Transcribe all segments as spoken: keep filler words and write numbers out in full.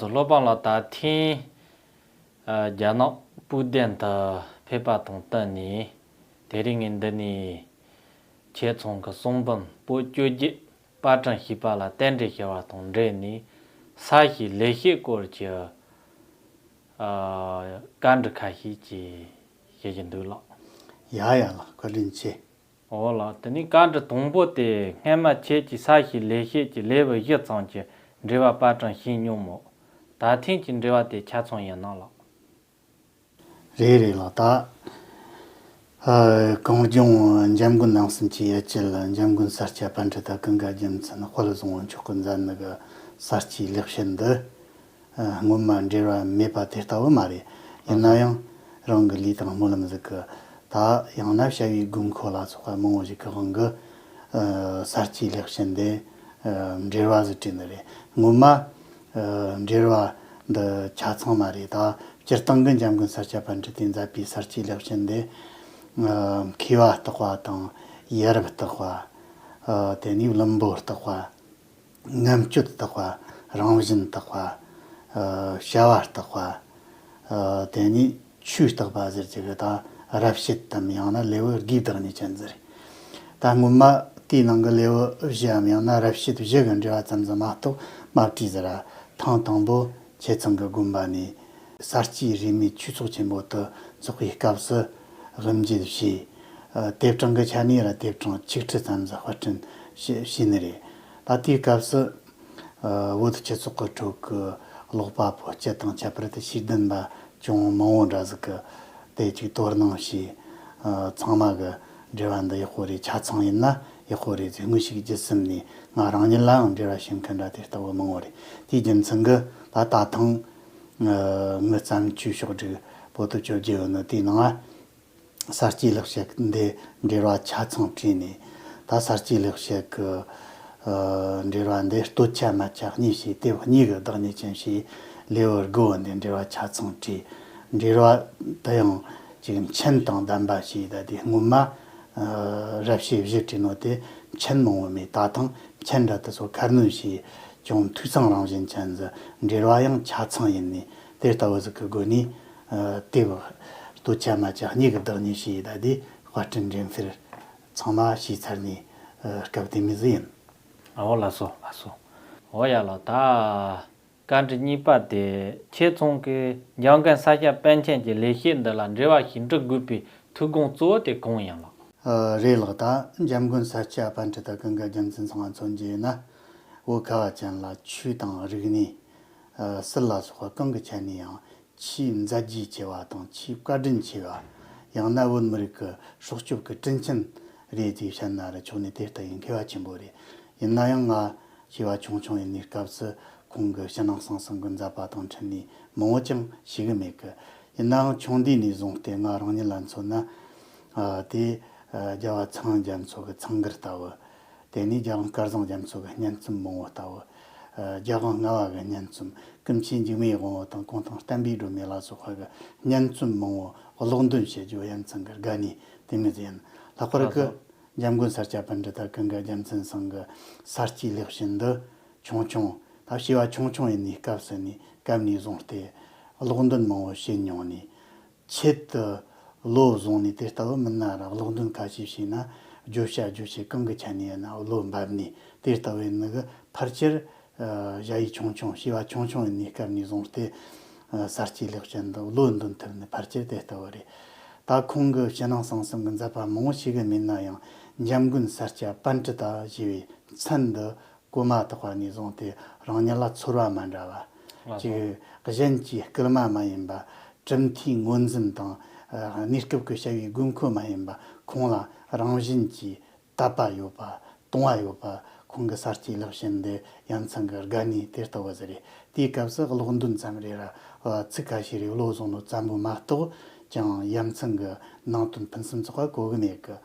སློབ་དཔོན་ལགས། ད་ཐེངས་ཨ་རྒྱ་ནག་པུའུ་ཏན་དུ་ཕེབས་པ་དང་བསྟུན་ནས། དེ་རིང་ངས་འདི་ནས་ཁྱེད་ཚང་གི་གསུང་འབུམ་པོད་བཅོ་བརྒྱད་པར་སྐྲུན་ཞེས་པ་ལ་རྟེན་འབྲེལ་ཞུ་བ་དང་འབྲེལ་ནས། ས་གཤིས་ལེགས་བཤད་སྐོར་གྱི་ཨ་བཀའ་འདྲི་ཁ་ཤས་ཅིག་ཞུ་རྒྱུ་འདུག་ལགས། ཡ་ཡ་ལགས། བཀའ་དྲིན་ཆེ། འོ་ལགས། དེ་ནས་བཀའ་འདྲི་དང་པོ་དེ། སྔན་མ་ཁྱེད་ཀྱིས་ས་གཤིས་ལེགས་བཤད་ཀྱི་ལེའུ་བཞི་ཙམ་གྱི་འགྲེལ་པ་པར་སྐྲུན་བྱས་མྱོང་མོད། ད་ཐེངས་ཀྱི་འགྲེལ་པ་དེ་ཆ་ཚང་ཡིན་ནམ་ལགས། རེད་རེད་ལགས། ད་ཨ་གངས་ལྗོངས་འཇམ་མགོན་རྣམ་གསུམ་གྱི་ཡུལ་གྱི་འཇམ་མགོན་ས་སྐྱ་པཎྜི་ཏ་ཀུན་དགའ་རྒྱལ་མཚན་དཔལ་བཟང་པོ་མཆོག་གིས་མཛད་ནི་གི་ས་གཤིས་ལེགས་བཤད་འདི། ཨ་སྔོན་མ་འགྲེལ་བ་མེད་པ་དེ་ལྟ་བུ་མ་རེད། ཡིན་ན་ཡང་རང་གི་ལུས་དང་སྨོན་ལམ་ཟིག་གི། ད་ཡང་ན་བྱ་བའི་དགོས་མཁོ་ལ་སོགས་པ་མང་བོ་ཞིག་གི་དབང་གིས། ཨ་ས་གཤིས་ལེགས་བཤད་འདི་ཨ་འགྲེལ་བ་ཟིག་བྲིས་ནི་རེད། སྔོན་མ་ཨ་འགྲེལ་བ་འདི་ཆ་ཚང་མ་རེད། ད་སྤྱིར་བཏང་གི་འཇམ་མགོན་ས་སྐྱ་པཎྜི་ཏས་མཛད་པའི་ས་གཤིས་ལེགས་བཤད་འདི། ཨ་མཁས་པ་བརྟག་པ་དང་ཡ་རབས་བརྟག་པ། ཨ་དེ་ནས་བླུན་པོ་བརྟག་པ། ངན་སྤྱོད་བརྟག་པ། རང་བཞིན་བརྟག་པ། ཨ་བྱ་བ་བརྟག་པ། ཨ་དེ་ནས་ཆོས་བརྟག་པ་ཟེར་གྱི་གི། ད་རབ་བྱེད་དམ་ཡང་ན་ལེའུ་དགུའི་བདག་ཉིད་ཅན་ཟེར། ད་སྔོན་མ་དེའི་ནང་གི་ལེའུ་བཞིའམ་ཡང་ན་རབ་བྱེད་བཞི་གི་འགྲེལ་བ་ཙམ་ཟིག་མ་གཏོགས་མ་བྲིས་ཟེར་ར། ཐེངས་དང་པོ་ཁྱེད་ཚང་གི་དགོན་པ་ནས་ས་སྐྱའི་རིས་མེད་ཆོས་ཚོགས་ཆེན་པོ་དུ་འཚོགས་པའི་སྐབས་སུ་དབུ་འབྱེད་བྱས། ཨ་དེབ་གྲངས་ཀྱི་ཆ་ནས་ར་དེབ་གྲངས་ཆིག་ཁྲི་ཙམ་ཟིག་དཔར་སྐྲུན་བྱས་བྱས་ནི་རེད། ད་དེའི་སྐབས་སུ། ཨ་བོད་སྤྱི་ཚོགས་ཀྱི་ཁྲོད་ཀྱི་ཀློག་པ་པོ་སྤྱི་དང་ཁྱད་པར་དུ་ཤེས་ལྡན་པ་ཅུང་མང་བོ་འདྲ་ཟིག་གིས་དེ་ཅིག་དོ་སྣང་བྱས། ཨ་ཚང་མ་གིས་འགྲེལ་བ་འདི་ཡག་པོ་རེད། ཆ་ཚང་ཡིན་ན་ཡག་པོ་རེད་ཟེར་ངོས་ཤིག་བརྒྱུད་གསུམ་ནས། ང་རང་ཉིད་ལའང་འགྲེལ་བ་ཞུ་མཁན་འདྲ་དེ་ལྟ་བུ་མང་བོ་རེད། དེའི་རྒྱུ་མཚན་གྱིས་ད་ད་ཐེངས་ཨ་ངའི་བརྩམས་ཆོས་ཕྱོགས་བསྒྲིགས་པོ་ཏི་བཅོ་བརྒྱད་ཡོད་ནོ་དེའི་ནང་ང་། ས་སྐྱའི་ལེགས་བཤད་འདི་འགྲེལ་བ་ཆ་ཚང་བྲིས་ནས། ད་ས་སྐྱའི་ལེགས་བཤད་ཀྱི་ཨ་འགྲེལ་བ་འདི་སྟོད་ཆ་སྨད་ཆ་གཉིས་བྱས། དེབ་གཉིས་ཀྱི་བདག་ཉིད་ཅན་བྱས། ལེའུ་དགུ་བོ་འདི་འགྲེལ་བ་ཆ་ཚང་བྲིས། འགྲེལ་བ་དེ་ཡང་ཅིག་མཆན་དང་ལྡན་པ་བྱས། ད་དེ་སྔོན་མ་ཨ་རབ་བྱེད་བཞི་བྲིས་ནོ་དེ་མཆན་མང་བོ་མེད། ད་ཐེངས་མཆན་འདྲ་དེ་ཚོ་ཁ་སྣོན་བྱས། ཅུང་འཐུས་ཚང་རང་བཞིན་ཅན་ཟིག། འགྲེལ་བ་ཡང་ཆ་ཚང་ཡིན་ནས། དེ་ལྟ་བུ་ཟིག་གི་སྒོ་ནས་ཨ་དེབ་སྟོད་ཆ་སྨད་ཆ་གཉིས་ཀྱི་བདག་ཉིད་བྱས། ད་དེ་དཔར་སྐྲུན་འགྲེམས་སྤེལ་ཚང་མ་བྱས་ཚར་ནས་ཨ་སྐབས་དེ་མོ་ཟིག་ཡིན། ཨ་འོ་ལགས་སོ། ལགས་སོ། འོ་ཡ་ལགས། ད་བཀའ་འདྲི་གཉིས་པ་དེ། ཁྱེད་ཚང་གིས་འཇམ་མགོན་ས་སྐྱ་པཎ་ཆེན་གྱི་ལེགས་བཤད་འདི་ལ་འགྲེལ་བ་ཞིག་འབྲི་དགོས་པའི་ཐུགས་དགོངས་གཙོ་བོ་དེ་གང་ཡིན་ལགས། ཨ་རེད་ལགས། ད་འཇམ་མགོན་ས་སྐྱ་པཎྜི་ཏ་ཀུན་དགའ་རྒྱལ་མཚན་ཚང་མ་མཚོན་རྒྱུ་ཡིན་ན། བོད་ཁ་བ་ཅན་ལ་ཆོས་དང་རིག་གནས་ཨ་སྲིད་ལ་སོགས་པ་གང་གི་ཆ་ནས་ཡང་ཆེས་མཛད་རྗེས་ཆེ་བ་དང་ཆེས་བཀའ་དྲིན་ཆེ་བ། ཡང་ན་བོད་མི་རིགས་ཀྱི་སྲོག་སྐྱོབ་ཀྱི་དྲིན་ཆེན་རེད་ཅེས་བཤད་ན་ར་ཆོག་ནི་དེ་ལྟ་ཡི་མཁས་པ་ཆེན་པོ་རེད། ཡིན་ན་ཡང་ང་བྱིས་པ་ཆུང་ཆུང་ཡིན་ནི་སྐབས་སུ་ཁོང་གི་ཕྱི་ནང་གསང་གསུམ་གྱི་མཛད་པ་དང་འཕྲིན་ལས་མང་བོ་ཅང་ཤེས་གི་མེད་གི། ཡིན་ནའང་ཆུང་དུས་ནས་བཟུང་སྟེ་ང་རང་ཉིད་ལ་མཚོན་ན། ཨ་དེ་ཨ་རྒྱལ་བ་ཚངས་དབྱངས་རྒྱ་མཚོ་གི་མཚང་སྒར་ལྟ་བུ། དེ་ནས་རྒྱལ་དབང་སྐལ་བཟང་རྒྱ་མཚོ་གི་སྙན་རྩོམ་མང་བོ་ལྟ་བུ། ཨ་རྒྱལ་དབང་ལྔ་པ་གི་སྙན་རྩོམ། ཀུན་མཁྱེན་འཇིགས་མེད་དབང་པོ་དང་གུང་ཐང་བསྟན་པའི་སྒྲོན་མེ་ལ་སོགས་པ་གི་སྙན་རྩོམ་མང་བོ་ཀློག་འདོན་བྱེད་རྒྱུ་ཡ་མཚན་གི་དགའ་ནི་དེ་མོ་ཟིག་ཡིན། ལྷག་པར་གི་ལགས་སོ། འཇམ་མགོན་ས་སྐྱ་པཎྜི་ཏ་ཀུན་དགའ་རྒྱལ་མཚན་ཚང་གི་ས་སྐྱའི་ལེགས་བཤད་འདི་ཆུང་ཆུང་། ད་བྱིས་པ་ཆུང་ཆུང་ཡིན་ནི་སྐབས་སུ་ནས་སྐབས་ནས་བཟུང་སྟེ་ཀློག་འདོན་མང་བོ་བྱེད་མྱོང་ནས། ཆེད་དུ་བློ་བཟུང་ནས་དེ་ལྟ་བུ་མིན་ན་ར། ཀློག་འདོན་ཁ་ཤས་བྱས་ན་བརྗོད་བྱ་རྗོད་བྱེད་གང་གི་ཆ་ནས་ཡིན་ན་བློ་འབབ་ནས་དེ་ལྟ་བུ་ཡིན་ནི་གི་ཕལ་ཆེར། ཨ་ཞ་ཡི་ཆུང་ཆུང་བྱིས་པ་ཆུང་ཆུང་ཡིན་ནི་སྐབས་ནས་བཟུང་སྟེ། ཨ་ས་སྐྱའི་ལེགས་བཤད་འདི་བློ་འདོན་ཐུབ་ནི་ཕལ་ཆེར་དེ་ལྟ་བུ་རེད། ད་ཁོང་གི་ཕྱི་ནང་གསང་གསུམ་གྱི་མཛད་པ་མང་བོ་ཞིག་གི་མིན་ན་ཡང་འཇམ་མགོན་ས་སྐྱ་པཎྜི་ཏ་ཞེས་པའི་མཚན་འདི་གོ་མ་ཐག་པ་ནས་བཟུང་སྟེ་རང་ཉིད་ལ་ཚོར་བ་མ་འདྲ་བ། ལགས་སོ། ཅིག་གཞན་གྱི་སྐུལ་མ་མ་ཡིན་པ། གྲུབ་མཐའི་ངོས་འཛིན་དང་ཨ་གནས་སྐབས་ཀྱི་བྱ་བའི་དགོས་མཁོ་མ་ཡིན་པ། ཁོང་ལ་རང་བཞིན་གྱིས་དད་པ་ཡོད་པ། དུང་བ་ཡོད་པ། ཁོང་གི་ས་སྐྱའི་ལེགས་བཤད་འདི་ཡ་མཚན་གྱི་དགའ་ནི་དེ་ལྟ་བུ་ཟིག་རེད། དེའི་སྐབས་སུ་ཀློག་འདོན་ཙམ་རེ་ར་ཚིག་ཁ་ཤས་རེ་བློ་བཟུང་ནོ་ཙམ་པོ་མ་གཏོགས་ཀྱང་ཡ་མཚན་གྱི་ནང་དོན་ཕུན་སུམ་ཚོགས་པ་གོ་གི་མེད་གི།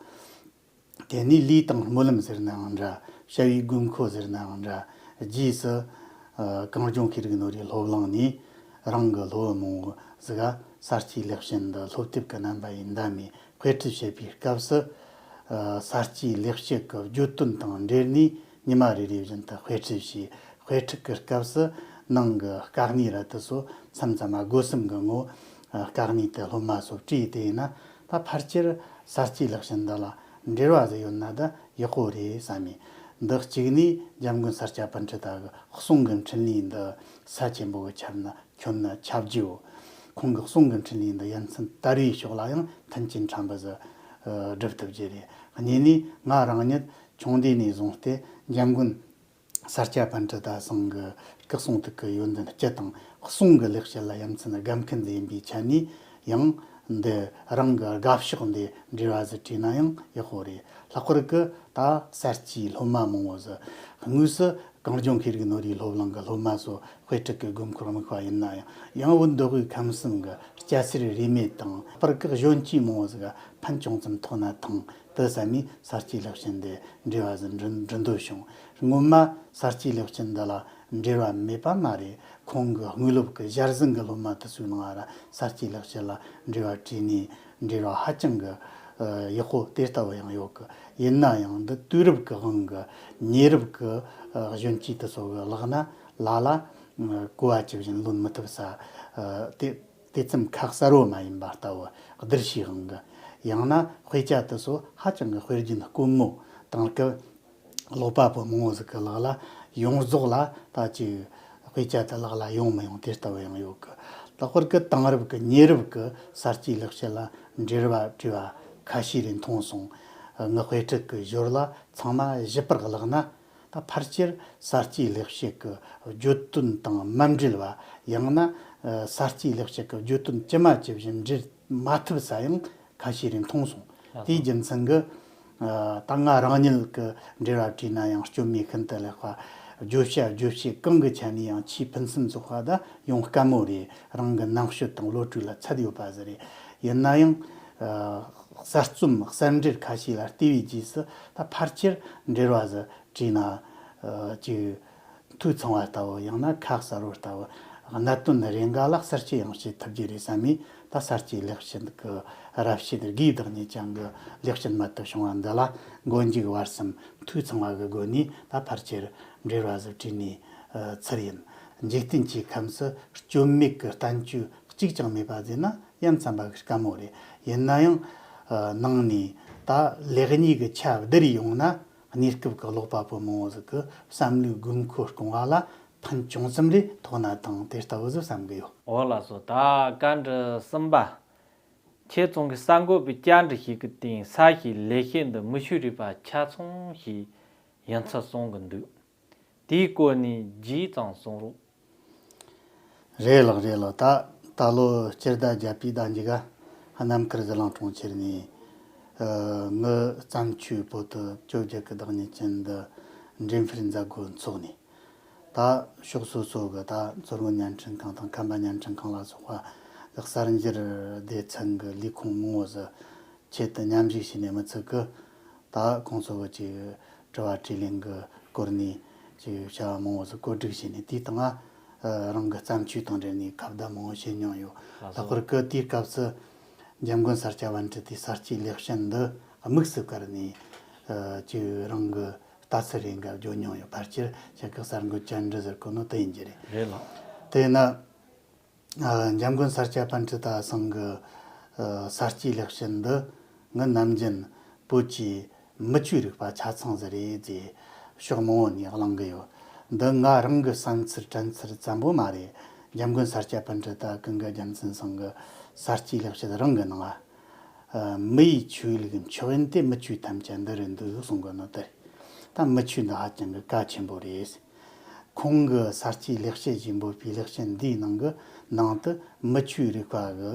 དེ་ནས་ལུས་དང་སྨོན་ལམ་ཟེར་ནའང་འདྲ། བྱ་བའི་དགོས་མཁོ་ཟེར་ནའང་འདྲ། རྗེས་སུ་ཨ་གངས་ལྗོངས་ཤེས་རིག་ནོར་བུའི་སློབ་གླིང་ནས་རང་གི་སློབ་བུ་མང་བོ་ཟིག་ག་ས་སྐྱའི་ལེགས་བཤད་འདི་སློབ་དེབ་ཀྱི་རྣམ་པ་ཡིས་བདམས་ནས་དཔེ་ཁྲིད་བྱེད་པའི་སྐབས་སུ། ཨ་ས་སྐྱའི་ལེགས་བཤད་ཀྱི་བརྗོད་དོན་དང་འབྲེལ་ནས་ཉི་མ་རེ་རེ་བཞིན་དུ་དཔེ་ཁྲིད་བྱས། དཔེ་ཁྲིད་ཀྱི་སྐབས་སུ་ ནང་གི་དཀའ་གནད་ར་དེ་ཚོ་མཚམས་མཚམས་མ་སྒོ་གསུམ་གི་ངོ་། ཨ། དཀའ་གནད་དེ་སློབ་མ་ཚོ་དྲིས་དེ་ཡིན་ན། ད་ཕལ་ཆེར་ས་སྐྱེས་ལེགས་བཤད་འདི་ལ་འབྲེལ་བ་ཟིག་ཡོད་ན་ད་ཡག་པོ་རེད་བསམ་མི། འདི་གཅིག་ནས་འཇམ་མགོན་ས་སྐྱ་པཎྜི་ཏ་གི་གསུང་གི་འཕྲིན་ལས་འདི་ས་ཆེན་པོ་གི་ཁྱབ་ན་ཁྱོན་ནས་ཁྱབ་རྒྱུའོ། ཁོང་གི་གསུང་གི་འཕྲིན་ལས་འདི་ཡ་མཚན་དར་བའི་ཕྱོགས་ལ་ཡང་མཐུན་རྐྱེན་ཕྲན་བུ་ཟིག་ཨ་སྒྲུབ་ཐུབ་རྒྱུ་རེད། གཉིས་ནས་ང་རང་ཉིད་ཆུང་དུས་ནས་བཟུང་སྟེ་འཇམ་མགོན་ས་སྐྱ་པཎྜི་ཏ་ཚང་གི་སྐུ་གསུང་ཐུགས་ཀྱི་ཡོན་ཏན་སྤྱི་དང་གསུང་གི་ལེགས་བཤད་ལ་ཡ་མཚན་དགའ་མཁན་ཟིག་ཡིན་པའི་ཆ་ནས་ཡང་འདི་རང་གི་དགའ་ཕྱོགས་འདི་འབྲེལ་བ་ཟིག་བྲིས་ན་ཡང་ཡག་པོ་རེད། ལྷག་པར་གི་ད་གསར་སྐྱེས་སློབ་མ་མང་བོ་ཟིག་དངོས་སུ་གངས་ལྗོངས་ཤེས་རིག་ནོར་བུའི་སློབ་གླིང་གི་སློབ་མ་ཚོ་དཔེ་ཁྲིད་ཀྱི་དགོས་མཁོར་དམིགས་པ་ཡིན་ན་ཡང་། ཡང་བོད་མདོ་དབུས་ཁམས་གསུམ་གྱི་སྐྱ་སེར་རིས་མེད་དང་། ལྷག་པར་གྱི་གཞོན་སྐྱེས་མང་བོ་ཟིག་ག་ཕན་ཅུང་ཙམ་ཐོགས་ན་ཐང་དུ་བསམ་མི་ས་སྐྱེས་ལེགས་བཤད་འདི་འབྲེལ་བ་ཟིག་འགྲོ་འགྲོ་འདོད་བྱུང་། སྔོན་མ་ས་སྐྱེས་ལེགས་བཤད་འདི་ལ་འབྲེལ་བ་མེད་པ་མ་རེད། ཁོང་གི་དངོས་སློབ་ཀྱི་ཞལ་གཟིགས་ཀྱི་སློབ་མ་དེ་ཚོའི་ནང་ང་ར་ས་སྐྱེས་ལེགས་བཤད་ལ་འབྲེལ་བ་བྲིས་ནས་འབྲེལ་བ་ཧ་ཅང་གི་ཡག་པོ་དེ་ལྟ་བུ་ཡང་ཡོད་གི། ཡིན་ན་ཡང་འདི་དུས་རབས་ཀྱི་དབང་གི་ཉེ་རབས་ཀྱི་གཞོན་སྐྱེས་དེ་ཚོ་གི་ལག་ན་ལ་ལ་གོ་བ་ཇི་བཞིན་ལོན་མི་ཐུབ་ས་དེ། དེ་ཙམ་ཁ་གསལ་བོ་མ་ཡིན་པ་ལྟ་བུ། བསྡུར་བྱའི་དབང་གིས། ཡང་ན་དཔེ་ཆ་དེ་ཚོ་ཧ་ཅང་གི་དཔེ་རྒྱུན་དཀོན་མོ་དེང་སྐབས་ཀློག་པ་པོ་མང་བོ་ཟིག་གི་ལག་ལ་ཡོངས་རྫོགས་ལ་ད་ཅིག་དཔེ་ཆ་དེ་ལག་ལ་ཡོང་མི་ཡོང་དེ་ལྟ་བུ་ཡང་ཡོད་གི། ལྷག་པར་གི་དེང་རབས་ཀྱི་ཉེ་རབས་ཀྱི་ས་སྐྱེས་ལེགས་བཤད་ལ་འབྲེལ་བ་བྲིས་པ་ཁ་ཤས་རེ་མཐོང་སོང་། ངའི་དཔེ་ཁྲིད་ཀྱི་ཞོར་ལ་ཚང་མ་ཞིབ་པར་བཀླགས་ན། ད་ཕལ་ཆེར་ས་སྐྱེས་ལེགས་བཤད་ཀྱི་བརྗོད་དོན་དང་མ་འབྲེལ་བ། ཡང་ན་ཨ་ས་སྐྱེས་ལེགས་བཤད་ཀྱི་བརྗོད་དོན་ཇི་མ་ཇི་བཞིན་འབྲེལ་མ་ཐུབ་ས་ཡང་ཁ་ཤས་རེ་མཐོང་སོང་། ལགས་སོ། དེའི་རྒྱུ་མཚན་གྱིས་ཨ་ད་ང་རང་ཉིད་ཀྱི་འབྲེལ་བ་བྲིས་ན་ཡང་སྐྱོན་མེད་ཤིན་ཏུ་ལེགས་པ། བརྗོད་བྱ་རྗོད་བྱེད་གང་གི་ཆ་ནས་ཡང་ཆེས་ཕུན་སུམ་ཚོགས་པ་དང་ཡོང་དཀའ་མོ་རེད། རང་གི་རྣམ་དཔྱོད་དང་བློ་གྲོས་ལ་ཚད་ཡོད་པ་ཟིག་རེད། ཡིན་ན་ཡང་ཨ་གསར་རྩོམ་གསར་འགྲེལ་ཁ་ཤས་ལ་བལྟས་པའི་རྗེས་སུ་ད་ཕལ་ཆེར་འབྲེལ་བ་ཟིག་བྲིས་ན་ཨ་ཅིག་འཐུས་ཚང་བ་ལྟ་བུ། ཡང་ན་ཁ་གསལ་བོ་ལྟ་བུ། གནད་དོན་རེ་འགའ་ལ་གསལ་བཤད་ཡང་བྱེད་ཐུབ་རྒྱུ་རེད་བསམ་མས། ད་ས་སྐྱེས་ལེགས་བཤད་ཀྱི་རབ་བྱེད་དགེ་བདག་ཉིད་ཅན་གྱི་ལེགས་བཤད་རྨད་དུ་བྱུང་བ་འདི་ལ་མགོ་མཇུག་བར་གསུམ་འཐུས་ཚང་བ་གི་སྒོ་ནས་ད་ཕལ་ཆེར་འབྲེལ་བ་ཟིག་བྲིས་ནས་ཨ་ཚར་ཡིན། འཇིག་རྟེན་གྱི་ཁམས་སུ་སྐྱོན་མེད་ཀྱི་བསྟན་བཅོས་གཅིག་ཀྱང་མེད་པ་ཟེར་ན་ཡ་མཚན་པ་གི་དཀའ་མོ་རེད། ཡིན་ན་ཡང་ཨ་ནང་ནས་ད་ལེགས་ཉེས་ཀྱི་ཆ་བསྡུར་ཡོང་ན། གནས་སྐབས་ཀྱི་ཀློག་པ་པོ་མང་བོ་ཟིག་གི་བསམ་བློའི་དགོས་མཁོ་སྐོང་བ་ལ་ཕན་ཅུང་ཙམ་རེ་ཐོགས་ན་ཐང་དེ་ལྟ་བུ་ཟིག་བསམ་གི་ཡོད། འོ་ལགས་སོ། ད་བཀའ་འདྲི་གསུམ་པ། ཁྱེད་ཚང་གི་གསར་འགོད་པའི་བཅར་འདྲི་ཞིག་གི་སྟེང་ས་སྐྱེས་ལེགས་བཤད་འདི་མི་ཆོས་རིག་པ་ཆ་ཚང་ཞེས་ཡ་མཚན་གསུང་གི་འདུག་དེའི་སྐོར་ནས་རྒྱས་ཙམ་གསུང་རོགས། རེད་ལགས། རེད་ལགས། ད་ད་ལོ་སྤྱི་ཟླ་བརྒྱད་པའི་ཟླ་མཇུག་ག་རྣམ་དཀར་ཟི་ལིང་གྲོང་ཁྱེར་ནས་ཨ་ངའི་བརྩམས་ཆོས་པོ་ཏི་བཅོ་བརྒྱད་ཀྱི་བདག་ཉིད་ཅན་འདི་འགྲེམས་སྤེལ་མཛད་སྒོ་འཚོགས་ནས། ད་ཕྱོགས་སོ་སོ་གི་ད་མཚོ་སྔོན་བརྙན་འཕྲིན་ཁང་དང་ཁམས་པ་བརྙན་འཕྲིན་ཁང་ལ་སོགས་པ་གསར་འགྱུར་སྡེ་ཚན་གི་ལས་ཁུངས་མང་བོ་ཟིག་ཆེད་དུ་མཉམ་ཞུགས་བྱས་ནས་མི་ཚད་གི། ད་ཁོང་ཚོ་གི་ཅིག་དྲི་བ་དྲིས་ལན་གི་སྐོར་ནས་ཅིག་བྱ་བ་མང་བོ་ཟིག་བཀོད་སྒྲིག་བྱས་ནས། དེའི་སྟེང་ང་ཨ་རང་གི་བརྩམས་ཆོས་དང་འབྲེལ་ནས་ཁ་བརྡ་མང་བོ་བྱེད་མྱོང་ཡོད། ལགས་སོ། ལྷག་པར་གི་དེའི་སྐབས་སུ་འཇམ་མགོན་ས་སྐྱ་པཎྜི་ཏའི་ས་སྐྱེས་ལེགས་བཤད་འདི་དམིགས་སུ་བཀར་ནས་ཨ་ཅིག་རང་གི་ལྟ་ཚུལ་རེ་འགའ་བརྗོད་མྱོང་ཡོད། ཕལ་ཆེར་ཁྱེད་ཀྱི་གསར་འགོད་བཅར་འདྲི་ཟེར་གོ་ནོ་དེ་ཡིན་རྒྱུ་རེད། རེད་ལགས། དེས་ན། ཨ་འཇམ་མགོན་ས་སྐྱ་པཎྜི་ཏ་ཚང་གི་ཨ་ས་སྐྱེས་ལེགས་བཤད་འདི་ངའི་ནམ་རྒྱུན་བོད་ཀྱི་མི་ཆོས་རིག་པ་ཆ་ཚང་ཟིག་རེད་ཅེས་ཕྱོགས་མང་བོ་ནས་གླེང་གི་ཡོད། འདི་ང་རང་གི་བསམ་ཚུལ་དྲན་ཚུལ་ཙམ་པོ་མ་རེད། འཇམ་མགོན་ས་སྐྱ་པཎྜི་ཏ་ཀུན་དགའ་རྒྱལ་མཚན་ཚང་གི་ས་སྐྱེས་ལེགས་བཤད་རང་གི་ནང་ལ། ཨ་མི་ཡི་ཆོས་ལུགས་མཆོག་ཡིན་ཏེ། མི་ཆོས་ཐམས་ཅད་འདི་རུ་འདུས་གསུང་གི་ནོ་དེ་རེད། ད་མི་ཆོས་འདི་ཧ་ཅང་གི་གལ་ཆེན་པོ་རེད། ཁོང་གི་ས་སྐྱེས་ལེགས་བཤད་ཅེས་འབོད་པའི་ལེགས་བཤད་འདིའི་ནང་གི་ནང་དུ་མི་ཆོས་རིག་པ་གི་